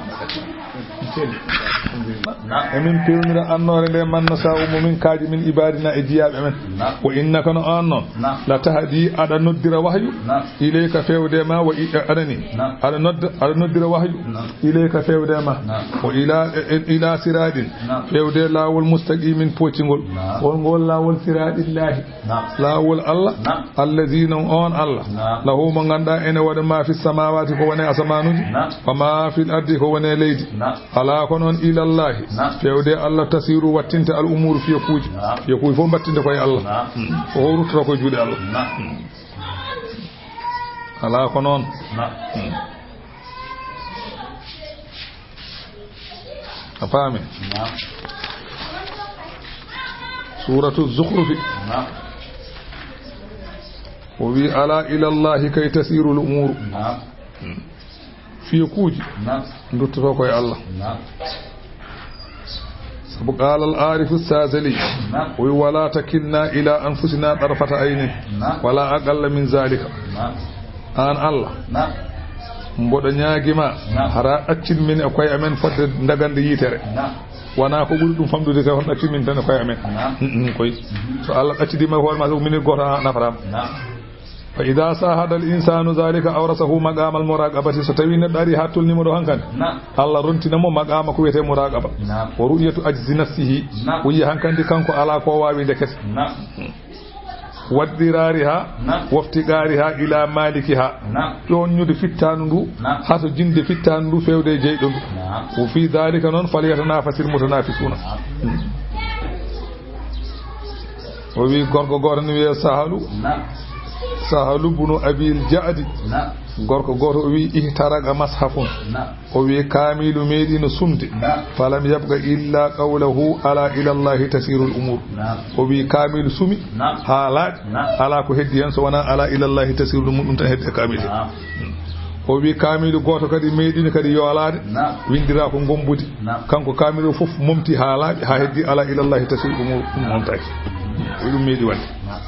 نعم. Emin pewnira annoore nde man nasa'u mo min kaaji min ibadina e jiyaaɓe men. نعم. Wa innaka no aan noon. نعم. La tahdi aɗa noddira wahyu. نعم. Ilayka feewde ma wa i-, aɗani. نعم. Aɗa nodda, aɗa noddira wahyu. نعم. Ilayka feewde ma. نعم. Wa ila, e, e, ila siraɗin. نعم. Feewde laawol mustaqimin poccingol. نعم. Won ngol laawol siraɗillahi. نعم. Laawol Allah. نعم. Allazi non on Allah. نعم. Lahu mo ngannduɗaa ene waɗa ma fi samawati ko woni asamaanuji. نعم. Wa ma fil ardi ko woni leydi. نعم. Alaa ko noon ilallahi. نعم. Feewde Allah tasiru wattinte al umuru fiyakuuji. نعم. Fiyakuuji fof mbattinte koye Allah. نعم. Ko o ruttata koye juuɗe Allah. نعم. Alaa ko noon. نعم. A faami? نعم. Suuratu Zukhrufi. نعم. O wi, "Ala ila Allahi kay tasiru al umuru." نعم. Fiyakuuji. نعم. Nduttoto koye Allah. نعم. Sabu qaala al arifu Sazali. نعم. O wi, "Wala takilna ila anfusina tarfata aynin." نعم. "Wala aqalla min zalika." نعم. Aan Allah. نعم. Mboɗo ñaagi ma. نعم. Hara accin min e koye amen fodde dagande yitere. نعم. Wona ko ɓuri ɗum famɗude kay, hono accin min tan e koye amen. نعم. Mm, mm, koy. Mhm. So Allah accidi ma hoore ma, so minute gooto a nafaraama. نعم. Fa idha sahada al insanu zalika awrasahu maqama al muraqabati. So tawi neɗɗo ari ha tolnimo ɗo hankandi. نعم. Allah rontina mo maqama ko wiyete muraqaba. نعم. Wa ru'yatu ajzi nafsihi. نعم. O yiya hankandi kanko ala ko wawi ndekete. نعم. Waddirariha, نعم. Waftiqariha ila malikiha. نعم. Ƴoññude fittaandu ndu, نعم. Hasojinde fittaandu ndu feewde e jeyɗo ndu. نعم. Wa fi dhalika noon falyatanafasil mutanafisuna. نعم. O wi gorko gooto ne wiyee Sahalu. نعم. Sahalu bunu Abil Ja'di. نعم. Gorko gooto o wi ihtaraqa mashafun. نعم. O wi kaamiilu meeɗiino sumde. نعم. Falam yabqa illa qawlahu ala ila Allahi tasirul umur. نعم. O wi kaamiilu sumi. نعم. Haa laaɓi. نعم. Alaa ko heddi heen so wonaa ala ila Allahi tasirul umur, ɗum tan heddi e kaamiilu. نعم. O wi kaamiilu gooto kadi meeɗiino kadi yoolaade. نعم. Winndiraa ko ngommbudi. نعم. Kanko kaamiilu fof momti haa laaɓi, haa heddi ala ila Allahi tasirul umur, ɗum momtaaki. O wi ɗum meeɗi waɗde. نعم.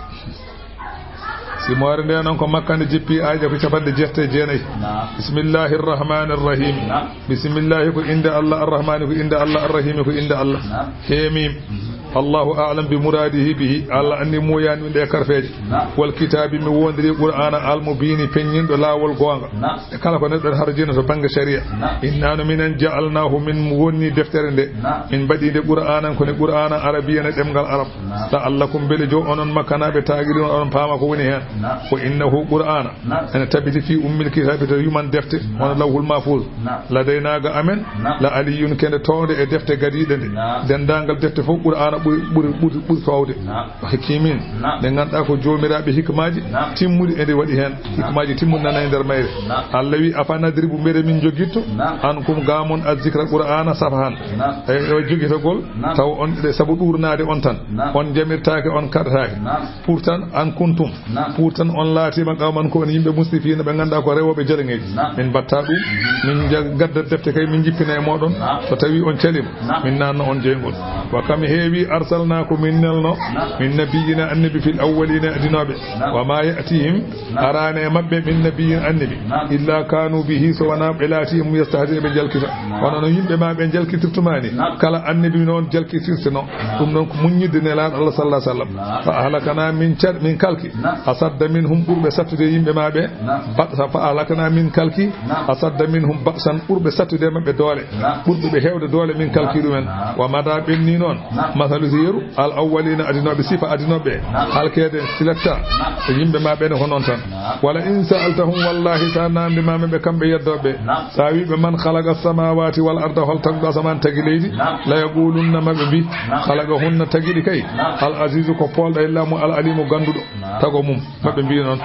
Simoore nde noon ko Makka, nde jippi, aaye ko capanɗe jeetati e jeenayi. Naam. Bismillahi arrahmani arrahim. Naam. Bismillahi ko innde Allah, arrahmani ko innde Allah, arrahimi ko innde Allah. Naam. Heemim. Mhm. Allahu a'lam bi muradihi bihi. Allah anndi muuyaani ɗum ɗe karfeeje. Naam. Wal kitaabi, mi wondiri Qur'aana, al mubiini, peññinɗo laawol goonga. Naam. E kala ko neɗɗo harjino to bannge sharia. Naam. Innano minen ja'alnahu, min wonni deftere nde. Naam. Min mbaɗi nde Qur'aanan, ko nde Qur'aana arabiyan e ɗemngal Arab. Naam. La'allakum, mbele jo onon Makkanaaɓe, ta'qilun, oɗon paama ko woni heen. Naam. Wa innahu Qur'aana. Naam. Ene tabiti fi ummil kitaabi, to yuman defte, naam, wona Lawhul Mahfuuz. Naam. Ladaynaa ga amen, naam, la aliyyun, kende townde e defte gadiiɗe nde. Naam. Denndaangal defte fof Qur'aana ɓuri, ɓuri, ɓuri, ɓuri fawde. Naam. O hikki min. Naam. Ɓe ngannduɗaa ko joomiraaɓe hikmaaji Naam. timmuɗi, eɗi waɗi heen. Naam. Hikmaaji timmuɗi nana e nder mayre. Naam. Allah wi, "Afa nadribu, mbele min jogitto, Naam. ankum ga mon, azzikra, Qur'aana, safahan." Naam. E, e jogitagol, Naam. taw on, ɗe sabu ɗuurnaade on tan. Naam. On jamirtaake, on kaɗataake. Naam. Pour tan, an kuntum. Naam. Pour tan on laatiima qawman, ko on yimɓe, musrifiina, ɓe ngannduɗaa ko rewooɓe jaleŋeeji. Naam. Min mbatta ɗum, min ja-, gadda defte kay, min jippina e mooɗon. Naam. So tawi on caliima, Naam. min nanna on jeyngol. Naam. Wa kam heewi arsalnaa ko min nelno, Naam. min nabiyyiina annabi fil awwaliina adinooɓe. Naam. Wa ma ya'tihim Naam. araani e maɓɓe min nabiyyin annabi. Naam. Illa kanu bihi so wonaa ɓe laati mo yastahzi'uuna ɓe jalkita. Naam. Wano no yimɓe ma ɓe jalkitirtuma ni. Naam. Kala annabi noon jalkitirteno. Naam. Ɗum noon ko muññidde nelaaɗo Allah sallallahu alaihi wasallam. Naam. Fa ahlakana min car-, min kalki. Naam. Asadda minhum ɓurɓe sattude yimɓe ma ɓe. Naam. Bat-, fa ahlakana min kalki. Naam. Asadda minhum batsan ɓurɓe sattude maɓɓe doole. Naam. Ɓurɓe ɓe heewde doole min kalki Naam. ɗumen. Naam. Wa mada ɓenni noon. Naam. Masalu si yeru al awwalina adinooɓe sifa adinooɓe. Naam. Halkeede siletta. Naam. E yimɓe ma ɓen ko noon tan. Naam. Wala in sa'altahum wallahi sa namdi ma ɓe kamɓe yeddooɓe. Naam. Sa wi ɓe man khalaqa samawati wal arda hol tagɗo asaman tagi leydi. Naam. La yaqulunna ma ɓe mbi. Naam. Khalaqahunna tagi ɗi kay. Naam. Al azizu ko polɗo e laamu al alimu ganduɗo. Naam. Tago mum. Maɓɓe mbi noon.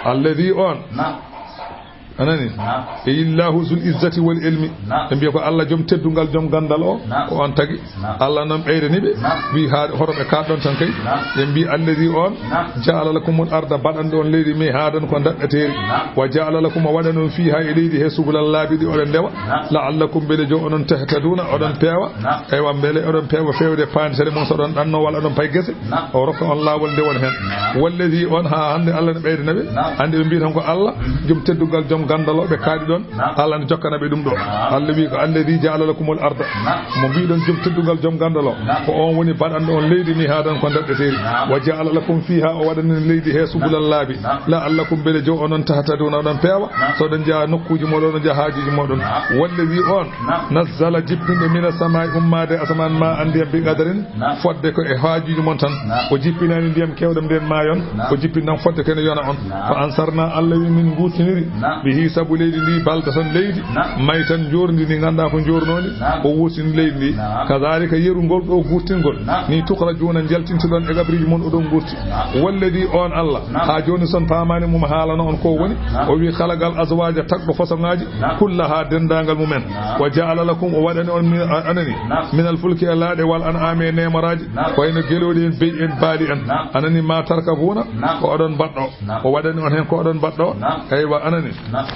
Alladhi on. Naam. A nani? Naam. E illahu zul izzati wal ilmi. Naam. Ɓe mbiya ko Allah joom teddungal, joom gandal o, Naam. ko on tagi. Naam. Allah noon ɓeydani ɓe. Naam. Wi haa hoto ɓe kaɗɗon tan kay. Naam. Ɓe mbi alladhi on Naam. ja'ala lakumul arda baɗanɗo on leydi mi haadan ko daɗɗateeri. Naam. Wa ja'ala lakum o waɗani on fiha e leydi he subulal laabi ɗi oɗon ndewa. Naam. La'allakum mbele jo onon tahtaduna oɗon peewa. Naam. Eywa mbele oɗon peewa fewde pantere mon so ɗon ɗanno walla ɗon pay gese. Naam. O rokka on laawol nde won heen. Naam. Wallazi on haa hannde Allah ne ɓeyda naɓe. Naam. Hannde ɓe mbiyi tan ko Allah, Mhm. joom teddungal, joom ganndal o ɓe kaaɗi ɗon. Naam. Allah ne jokkana ɓe ɗum ɗo. Naam. Allah wi ko allazi ja'ala lakumul arda. Naam. Mo mbiɗon joom teddungal, joom ganndal o. Naam. Ko on woni baɗanɗo on leydi mi haadan ko daɗɗateeri. Naam. Wa ja'ala lakum fiha o waɗani leydi he subulal Naam. laabi. Naam. La'allakum mbele jo onon tahtaduna oɗon peewa. Naam. So oɗon njaha nokkuuji moɗon, oɗon njaha haajuuji moɗon. Naam. Wallazi on Naam. nazzala jippinde mina samaa'i ummaade asamaan ma an ndiyam bi qadarin. Naam. Fodde ko e haajuuji mon tan. Naam. O jippinaani ndiyam keewɗam nden maayon. Naam. O jippini tan fodde ko ene yona on. Naam. Fa ansarna Allah wi min ngurtiniri. Naam. Bihi sabu leydi ndi balda tan leydi. Naam. May tan jorndi ndi ngannduɗaa ko jornoondi. Naam. O wurtini leydi ndi. Naam. Kadhalika yeru ngol ɗo gurtingol. Naam. Ni tukhrajuna njaltintoɗon e qabriji mon oɗon gurti. Naam. Wallazi on Allah. Naam. Haa jooni son paamaani mum haalano on ko woni. Naam. O wi khalaqal azwaja tagɗo façon ngaaji. Naam. Kullaha denndaangal mumen. Naam. Wa ja'ala lakum o waɗani on min, a-, anani. Naam. Minal fulki e laaɗe wal an'ami e neemoraaji. Naam. Ko wayno gelooɗi en, be'i en, baali en. Naam. Anani ma tarkabuna. Naam. Ko oɗon mbaɗɗo. Naam. O waɗani on heen ko oɗon mbaɗɗo. Naam. Eywa anani. Naam.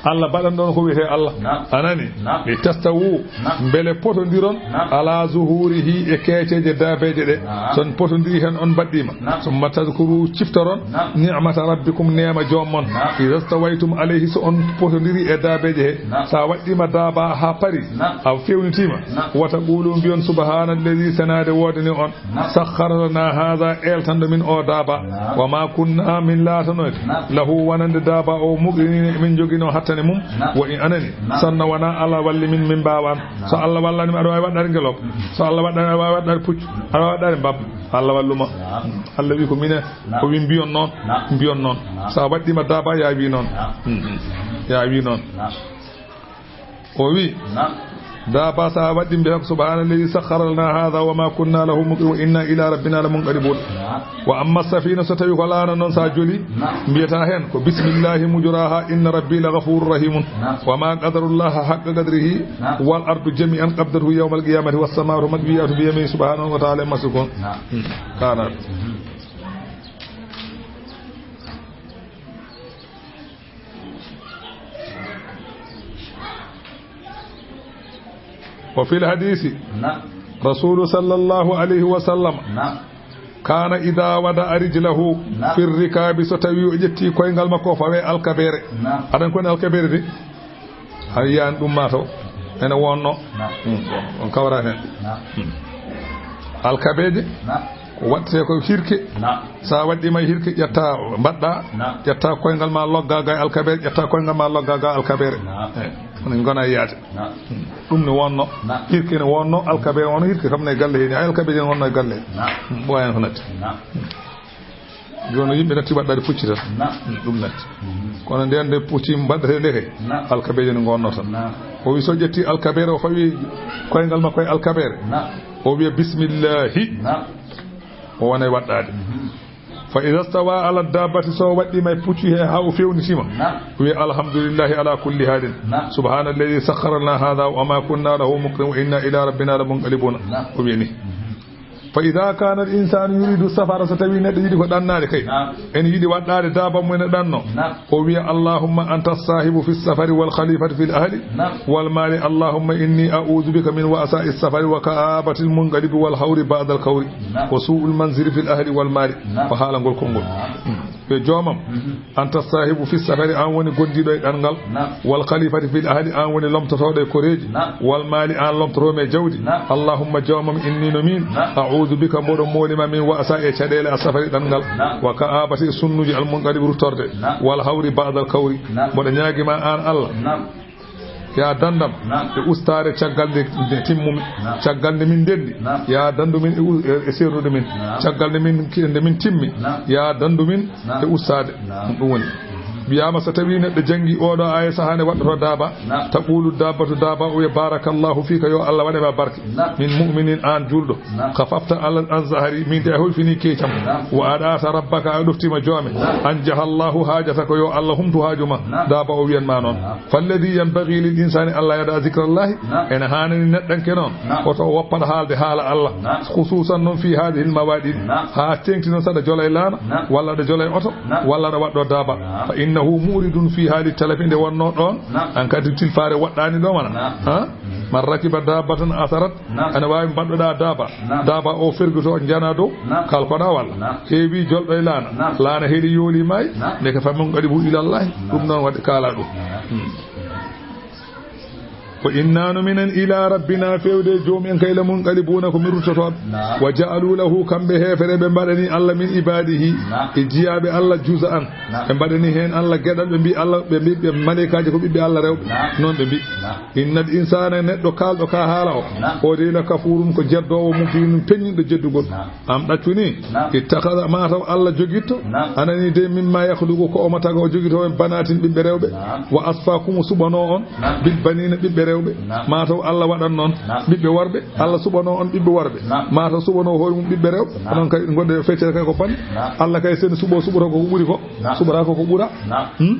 Allah baɗan ɗon ko wiyetee Allah. Naam. Anani. Naam. Li tastawu. Naam. Mbele potondiron. Naam. Ala zuhurihi e keeceeje daabeeje ɗe. Naam. Son potondiri heen on mbaɗɗiima. Naam. Summa tadhkuru ciftoron. Naam. Ni'mata rabbikum neema joom mon. Naam. Idha stawaytum alayhi so on potondiri e daabeeje he. Naam. Sa waɗɗiima daaba haa pari. Naam. A fewnitiima. Naam. Wa taqulu mbiyon subhana alladhi senaade woodani on. Naam. Sakhkhara lana hadha eltanɗo min o daaba. Naam. Wa ma kunna min laatanoyde. Naam. Lahu wonande daaba o muqrinin min jogino hattane mum. Naam. Wa in anani. Naam. Sanna wona Allah walli min min mbawan. Naam. So Allah wallani aɗa waawi waɗɗade ngelooba. So Allah waɗɗani aɗa waawi waɗɗade puccu. Aɗa waawi waɗɗade mbabba. Allah walluma. Naam. Allah wi ko minen. Naam. O wi mbiyon noon. Naam. Mbiyon noon. Naam. Sa waɗɗiima daaba ya wi noon. Naam. Mm, mm. Ya wi noon. Naam. O wi. Naam. Daaba sa waɗɗi mbiya subhana alladhi sakhkhara lana hadha wa ma kunna lahu muqrinin wa inna ila rabbina lamunqalibun. Naam. Wa amma safina so tawi ko laana noon sa joli. Naam. Mbiyata heen ko bismillahi mujraha inna rabbi la ghafurur rahimun. Naam. Wa ma qadarullaha haqqa qadrihi. Naam. Wal ardu jami'an qabdatuhu yawmal qiyamati was samawati matwiyatun bi yaminihi subhanahu wa ta'ala amma yushrikun. Naam. Hmm. Kana. Mhm. Wa fil hadisi. Naam. Rasulu sallallahu alayhi wa sallam. Naam. Kana idha wada'a rijlahu. Naam. Fir rikabi so tawi o ƴetti koyngal makko o fawe alkabere. Naam. Aɗa anndi ko woni alkabere de? A yiyan ɗum ma taw. Ene wonno. Naam. Hmm. On kawra hen. Naam. Hmm. Alkabeje. Naam. Ko waɗtee ko hirke. Naam. Sa waɗɗiima hirke, ƴetta mbaɗɗa, Naam. ƴetta koyngal ma logga ga e alkabere, ƴetta koyngal ma logga ga alkabere. Naam. Eh, on ngona yiyaade. Naam. Hmm. Ɗum ne wonno. Naam. Hirke ne wonno, alkabere wonno, hirke kam ne galle heen, ay alkabere ne wonno e galle. Naam. Hmm. Ɓooyan ko natti. Naam. Hmm. Jooni yimɓe natti waɗɗaade pucci tan. Na. Ɗum natti. Mhm. Kono nden nde pucci mbaɗɗatee nde kay, na, alkabeeje ne ngonnoo tan. Na. O wi so ƴetti alkabeere, o fawi koyngal makko e alkabeere. Na. O wiya bismillahi. Na. O wona e waɗɗaade. Mhm. Fa ida stawa ala dabbati, so waɗɗiima e pucci he haa o fewnitima. Na. O wiya alhamdulillahi ala kulli halin. Na. Subhana alladi sakhara lana hada wa ma kunna lahu muqrin wa inna ila rabbina la munqalibuna. Na. O wiya ni. Mhm. Fa ida kana al insanu yuridu safara, so tawi neɗɗo yiɗi ko ɗannaade kay. Na. En yiɗi waɗɗaade daaba mum ene ɗanno. Na. O wiya allahumma anta sahibu fi safari wal khalifati fil ahli. Na. Wal mali allahumma inni a'udhu bika min wa'sa'i safari wa ka'abatil munqalibi wal hawri ba'dal kawri. Na. Wa su'ul manziri fil ahli wal mali. Na. Ko haala ngol konngol. Na. Hmm. Ɓe joomam, mhm, anta sahibu fi safari, an woni gondiiɗo e ɗanngal, na, wal khalifati fil ahli, an woni lomtotooɗo e koreeji, na, wal mali, an lomtotoomi e jawdi, na, allahumma joomam, inni no min, na, a'udhu bika, mboɗo moolima min wa'sa e caɗeele a safari ɗanngal, na, wa ka'abati e sunnuji al munqalib ruttorde, na, wal hawri ba'dal kawri, na, mboɗo ñaagima an Allah, na. Ya dandam, na, e ustaare caggal nde, nde timmumi, na, caggal nde min ndenndi, na, ya dandu min e u-, e, e serrude min, na, caggal nde min, nde min timmi, na, ya dandu min, na, e ustaade. Na. Ɗum woni. Wiyaama so tawi neɗɗo janngi oɗo aaya sahaa nde waɗɗoto daaba, na, taqulu dabbatu daaba o wiya barakallahu fika yo Allah waɗe ma barke. Na. Min mu'minin an julɗo. Na. Khafafta ala an zahari, min de a hoyfini keecam. Na. Wa adata rabbaka a ɗoftima joome. Na. An jahallahu hajata ko yo Allah humtu haaju ma. Na. Daaba o wiyan ma noon. Na. Falladi yanbaghi lil insani alla yada zikrallahi. Na. Ene haanani neɗɗanke noon. Na. Woto o woppat haalde haala Allah. Na. Khususan noon fi hadhihi al mawaɗiɗ. Na. Haa teŋti noon saɗa jola e laana. Na. Walla aɗa jola e oto. Na. Walla aɗa waɗɗo daaba. Na. Fa innahu muridun fi hali talafi nde wonno ɗoon. Na. An kadi tilfaare waɗɗaani ɗo mana. Na. Ha? Man rakiba dabbatan asarat. Na. Ana waawi mbaɗɗoɗaa daaba. Na. Daaba o ferguto jana dow. Na. Kalkoɗaa walla. Na. Heewi jolɗo e laana. Na. Laana heeli yooli maayi. Na. Ndeke famin kadi bu ilallahi. Na. Ɗum noon waɗi kaala ɗum. Na. Hmm. Ko innanu minen ila rabbina fewde joomi en kay la munqalibuna ko min ruttotooɓe. Na. Wa ja'alu lahu kamɓe heefereɓe mbaɗani Allah min ibadihi. Na. E jiyaaɓe Allah juza an. Na. Ɓe mbaɗani heen Allah geɗal, ɓe mbi Allah, ɓe mbi ɓe maleykaaji ko ɓiɓɓe Allah rewɓe. Na. Noon ɓe mbi. Na. Innal insana neɗɗo kaalɗo ka haala o. Na. O de la kafurun ko jeddoowo mubinun peññinɗo jeddugol. Na. Am ɗaccu ni. Na. Ittakhadha ma taw Allah jogitto. Na. Anani de mimma yakhluqu ko omo taga o jogito en banatin ɓiɓɓe rewɓe. Na. Wa asfakum suɓano on. Na. Bil banina ɓiɓɓe rewɓe. Na. Ma taw Allah waɗan noon. Na. Ɓiɓɓe worɓe. Allah suɓano on ɓiɓɓe worɓe. Na. Ma taw suɓano hoore mum ɓiɓɓe rewɓe. Na. Onon kay gonde feccere kay ko ban. Na. Allah kay sen suɓo suɓoto ko ɓuri ko. Na. Suɓata ko ko ɓura. Na. Hmm?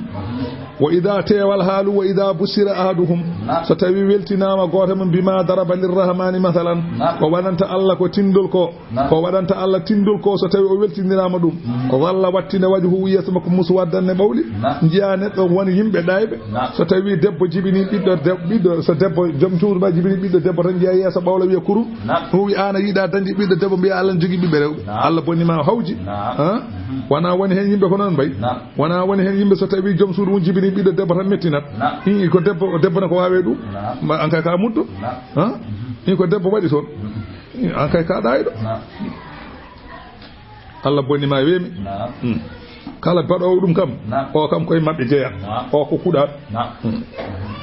Wa ida teewal haalu wa ida bushira ahaduhum. Na. So tawi weltinaama gooto mum bima daraba lirrahmani masalan. Na. Ko waɗanta Allah ko tindol ko. Na. Ko waɗanta Allah tindol ko so tawi o weltindiraama ɗum. Mm. Ko walla wattinde wajhu yeeso makko muswaddan ne ɓawli. Na. Njiya neɗɗo won yimɓe ɗayɓe. Na. So tawi debbo jibini ɓiɗɗo deb-, ɓiɗɗo, so debbo joom cuudu ma jibini ɓiɗɗo debbo tan njiya yeeso ɓawla wiya kurum. Na. Ɗum wi an a yiɗa dañde ɓiɗɗo debbo mbiya Allah ne jogii ɓiɓɓe rewɓe. Na. Allah bonni ma hawji. Na. Ha? Mhm. Wona woni heen yimɓe ko noon mbayi. Na. Wona woni heen yimɓe so tawi joom suudu mum jibini ɓiɗɗo debbo tan mettinat. Na. Ii ko debbo, debbo ne ko waawee ɗum. Na. Ma an kay ka muddo. Na. Ha? Mhm. Ii ko debbo waɗi toon. Mhm. Ii an kay ka ɗayɗo. Na. Allah bonni ma weemi. Na. Hmm. Kala baɗoowo ɗum kam, na, o kam koye maɓɓe jeya. Na. O ko kuɗaaɗo. Na. Hmm.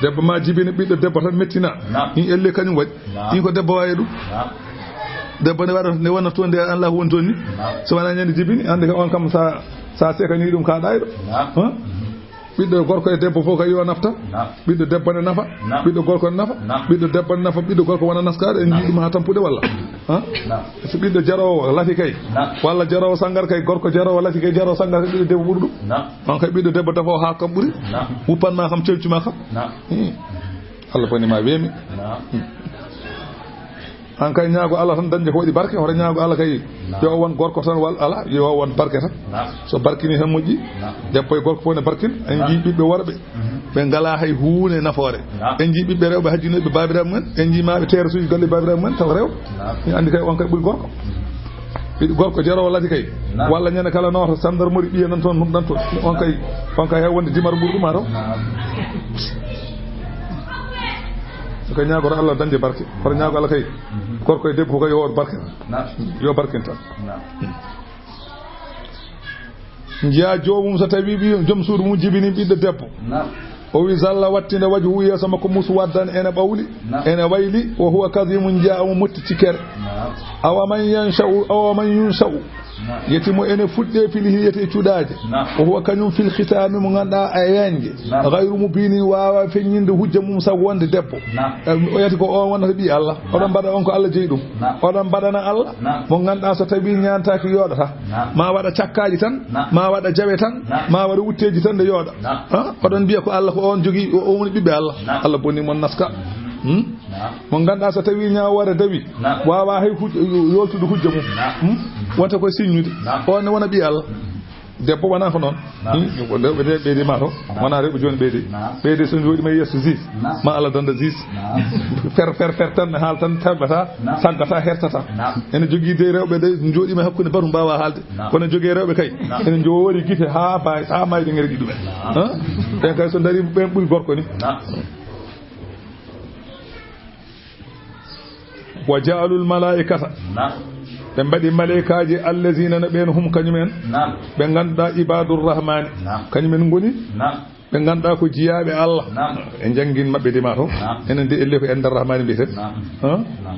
Debbo ma jibini ɓiɗɗo debbo tan mettina. Na. In elle kañum waɗi. Na. In ko debbo wawi ɗum. Na. Debbo ne waɗa, ne wona toon nde Allah woni toon ni. Na. So wona ñande jibini, hande ka on kam sa, sa sekani ɗum ka ɗayɗo. Na. Huh? Ɓiɗɗo gorko e debbo fof kay yo nafta. Na. Ɓiɗɗo debbo ne nafa. Na. Ɓiɗɗo gorko ne nafa. Na. Ɓiɗɗo debbo ne nafa, ɓiɗɗo gorko wona nafkaade, en, na, njii ɗum ha tampude walla? Ha? Na. So ɓiɗɗo jaroowo lati kay. Na. Walla jaroowo sangar kay, gorko jaroowo lati kay, jaroowo sangar kay, ɓiɗɗo debbo ɓuri ɗum. Na. On kay ɓiɗɗo debbo dafo ha kam ɓuri. Na. Wuppan ma kam, celcu ma kam. Na. Hmm. Allah boni ma weemi. Na. Hmm. An kay ñaago Allah tan dañde ko waɗi barke, hoto ñaago Allah kay. Na. Yo won gorko tan wal ala, yo won barke tan. Na. So barkini tan moƴƴi. Na. Debbo e gorko fof ne barkin, en, na, njii ɓiɓɓe worɓe. Mhm. Ɓe ngalaa hay huunde nafoore. Na. En njii ɓiɓɓe rewɓe hajjunooɓe baabiraaɓe mumen, en njii maaɓe terasuuji galle baabiraaɓe mumen, taw rew. Na. Mi anndi kay on kay ɓuri gorko. Mhm. Ɓiɗɗo gorko jaroowo lati kay. Na. Walla ñande kala nooto sandarmori ɓiye nan toon, ɗum ɗan toon. On kay, on kay hay wonde dimar ɓuri ɗum a taw. Na. Ko ñaagoto Allah dañde barke. Kono ñaago Allah kay. Mhm. Gorko e debbo kay yo barke. Na. Yo barkinta. Na. Njiya joomum so tawi ɓi-, joom suudu mum jibini ɓiɗɗo debbo. Na. O wi zalla wattinde wajhu yeeso makko muswaddan ene ɓawli, na, ene wayli, wa huwa kadhimun njiya omo motti tikkere. Na. Awa man yansha'u, awa man yunsha'u. Yeti mo ene fuɗɗe fil hilyati e cuɗaaje. Naam. Wa huwa kañum fil khitaami mo ngannduɗaa a yañje. Naam. Ghayru mubiinin waawa feññinde hujja mum sabu wonde debbo. Naam. Eh, o yati ko on wonata ɓii Allah. Oɗon mbaɗa on ko Allah jeyi ɗum. Naam. Oɗon mbaɗana Allah. Naam. Mo ngannduɗaa so tawii ñaantaaki yooɗata. Naam. Ma waɗa cakkaaji tan. Naam. Ma waɗa jawe tan. Naam. Ma waɗa wutteeji tan nde yooɗa. Naam. Ha? Oɗon mbiya ko Allah ko on jogii, o, o woni ɓiɓɓe Allah. Naam. Allah bonni mon naska. Hmm? Naam. Mo ngannduɗaa so tawii ñaawoore dawi, naam, waawaa hay hujja, yoltude hujja mum. Naam. Hmm? Wonta koye siññude. Naam. On ne wona ɓii Allah. Debbo wonaa ko noon. Naam. Hmm? Ko rewɓe de ɓeydi ma to. Naam. Wonaa rewɓe jooni ɓeydi. Naam. Ɓeydi so njooɗii ma yeeso zis. Naam. Ma Allah danda zis. Naam. Fer, fer, fer tan ne haal tan, tabbata, naam, saggata, hertata. Naam. Ene jogii de rewɓe de njooɗii ma hakkunde batu mbaawaa haalde. Naam. Kono jogee rewɓe kay. Naam. Ene njoori gite haa baay, haa maayde ngere ɗi ɗumen. Naam. Ha? Ɓen kay so ndarii ɓen ɓuri gorko ni. Naam. Wa ja'alul malaa'ikata. Naam. Ɓe mbaɗi malaykaaji allazina no ɓeen hum kañumen. Naam. Ɓe ngannduɗaa ibadur rahmani. Naam. Kañumen ngoni. Naam. Ɓe ngannduɗaa ko jiyaaɓe Allah. Naam. En janngin maɓɓe de ma to. Naam. Enen de elle ko en nder rahmani mbiyeten. Naam. Ha? Naam.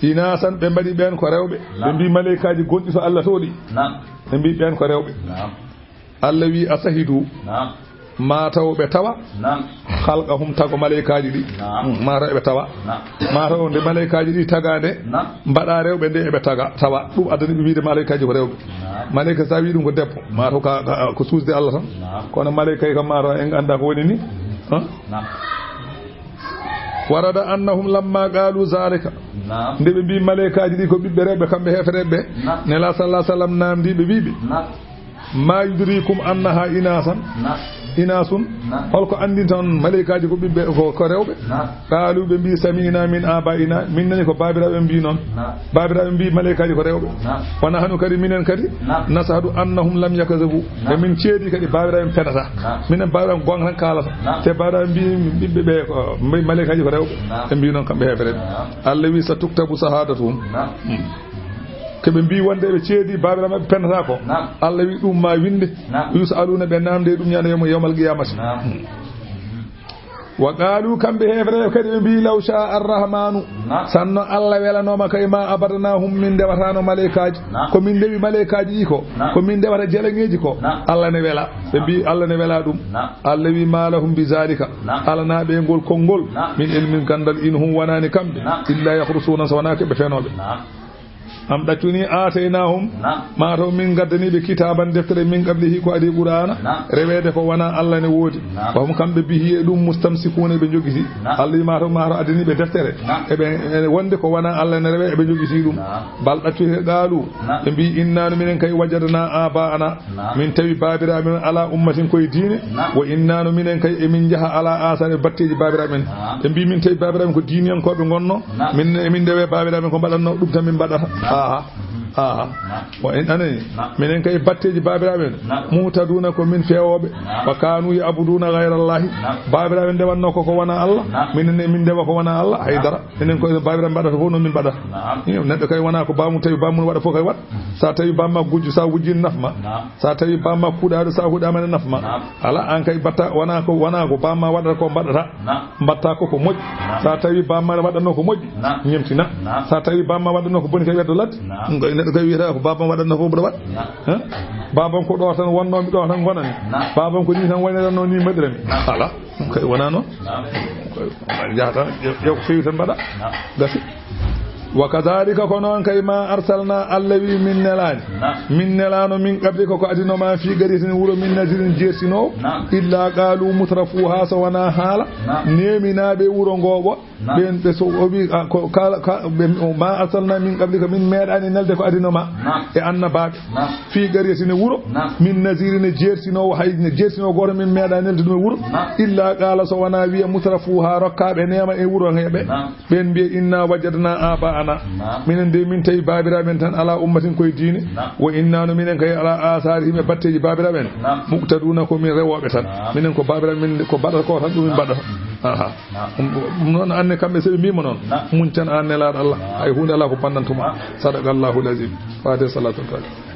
Inasan ɓe mbaɗi ɓeen ko rewɓe. Naam. Ɓe mbi malaykaaji gonɗi to Allah to ɗi. Naam. Ɓe mbi ɓeen ko rewɓe. Naam. Allah wi, "A sahidu." Naam. Ma taw ɓe tawa. Naam. Khalqahum tago malaykaaji ɗi. Naam. Mm, ma taw ɓe tawa. Naam. Ma taw nde malaykaaji ɗi taga nde. Naam. Mbaɗa rewɓe nde eɓe taga, tawa. Ɗum addani ɓe wiide malaykaaji ko rewɓe. Naam. Malayka sa wi ɗum ko debbo, ma taw ka, ka, ko suusde Allah tan. Naam. Kono malayka kam ma taw en annda ko woni ni. Ha? Naam. Warada annahum lamma qalu zalika. Naam. Nde ɓe mbi malaykaaji ɗi ko ɓiɓɓe rewɓe kamɓe heefereɓe. Naam. Nela sallallahu alaihi wasallam namdi ɓe wi ɓe. Naam. Ma yudrikum annaha inasan. Naam. Inasun. Naam. Holko anndinta on malaykaaji ko ɓiɓɓe, ko, ko rewɓe? Naam. Qaalu, ɓe mbi, sami'na min abaa'ina, min nani ko baabiraaɓe mbi noon. Naam. Baabiraaɓe mbi malaykaaji ko rewɓe. Naam. Wa nahnu kadi, minen kadi, naam, nashhadu annahum lam yakzibu. Naam. E min ceedi kadi baabiraaɓe penata. Naam. Minen baabiraaɓe goonga tan kaalata. Naam. Te baabiraaɓe mbi ɓiɓɓe ɓe ko mbi malaykaaji ko rewɓe. Naam. Ɓe mbi noon kamɓe heefereɓe. Naam. Allah wi, satuktabu shahadatuhum. Naam. Hmm. Ke ɓe mbi wonde ɓe ceedi baabiraaɓe maɓɓe penata ko. Naam. Allah wi ɗum ma winde. Naam. Yus'aluna ɓe namde ɗum ñande yawma, yawmal qiyamati. Naam. Wa qaalu, kamɓe heefereɓe kadi ɓe mbi, law shaa arrahmanu. Naam. Sanno Allah welanooma kay ma abadnahum min ndewatano malaykaaji. Naam. Ko min ndewi malaykaaji ɗi ko. Naam. Ko min ndewata jalaŋeeji ko. Naam. Allah ne wela. Ɓe mbi Allah ne wela ɗum. Naam. Allah wi ma lahum bi zalika. Naam. Alana ɓe ngol konngol. Naam. Min ilmin ganndal in hum wonani kamɓe. Naam. Illa yakhrusuuna so wona ko ɓe fenooɓe. Naam. Am ɗaccuni aataynahum. Naam. Ma taw min ngaddani ɓe kitaaban deftere min qablihi ko adi Qur'aana. Naam. Reweede ko wona Allah ne woodi. Naam. Wa hum kamɓe bihi e ɗum mustamsikuuna ɓe jogiti. Naam. Allah wi ma taw ma taw addani ɓe deftere. Naam. Eɓe, e wonde ko wona Allah ne rewe eɓe jogiti ɗum. Naam. Bal ɗaccuni qaalu. Naam. Ɓe mbi inna no minen kay wajadna abaana. Naam. Min tawi baabiraaɓe men ala ummatin koye diine. Naam. Wa inna no minen kay emin njaha ala asaare batteeji baabiraaɓe men. Naam. Ɓe mbi min tawi baabiraaɓe men ko diiniyankooɓe ngonno. Naam. Min emin ndewe baabiraaɓe men ko mbaɗatno ɗum tan min mbaɗata. Naam. Aha. Mhm. Aha. Naam. Wa in anani. Naam. Minen kay batteeji baabiraaɓe men. Naam. Muhtaduna ko min feewooɓe. Naam. Wa kanu ya'buduna ghayra Allahi. Naam. Baabiraaɓe ndewanno ko ko wona Allah. Naam. Minen emin ndewa ko wona Allah. Hay dara. Enen ko baabiraaɓe mbaɗata fof noon min mbaɗata. Naam. Iyo, neɗɗo kay wona ko bamum tawi bamum waɗa fof kay waɗ. Mhm. Sa tawi bamma gujjo sa wujjini nafma. Naam. Sa tawi bamma kuɗaɗo sa huɗama ne nafma. Naam. Ala an kay batta wona ko, wona ko bamma waɗata ko mbaɗata. Naam. Mbatta ko ko moƴƴi. Naam. Sa tawi bamma waɗatno ko moƴƴi. Naam. Ñemtina. Naam. Sa tawi bamma waɗatno ko boni kay weddo ladde. Naam. Ɗum kay neɗɗo kay wiyata ko bamma waɗatno fof mboɗo waɗa. Naam. Hein? Bamam ko ɗo tan wonnomi ɗo tan gonani. Naam. Bamam ko ni tan waynoranno ni mbaɗirami. Naam. Ala. Ɗum kay wona noon. Naam. Ɗum kay jahata, ƴeew, ƴeew ko feewi tan mbaɗa. Naam. Gasi. Wa kadhalika ko noon kay ma arsalna Allah wi min nelaani. Naam. Min nelaano min qablika ko adinoma fi qaryatin wuro min nadirin jeertinoowo. Naam. Illa qaalu mutrafuha so wona haala. Naam. Neeminaaɓe wuro ngoo ɓo. Naam. Ɓen ɓe so o wi, a, ko kala, ka, ɓe, o, ma arsalna min qablika min meeɗaani nelde ko adinoma. Naam. E annabaaɓe. Naam. Fi qaryatin e wuro. Naam. Min nadirin e jeertinoowo hay, jeertinoowo gooto min meeɗa nelde ɗum e wuro. Naam. Illa qaala so wona wiya mutrafuha rokkaaɓe neema e wuro he ɓe. Naam. Ɓen mbiya inna wajadna abaana. Naam. Minen de min tawi baabiraaɓe men tan ala ummatin koye diine. Naam. Wa inna no minen kay ala asarihim e batteeji baabiraaɓe men. Naam. Muqtaduna ko min rewooɓe tan. Naam. Minen ko baabiraaɓe men ko mbaɗata ko tan ɗum min mbaɗata. Aha. Naam. Ɗum, ɗum noon anne kamɓe so ɓe mbima noon. Naam. Muñ tan an nelaaɗo Allah. Naam. Hay huunde ala ko bannantuma. Naam. Sadaqallahu lazim. Fatiha salatul fatiha.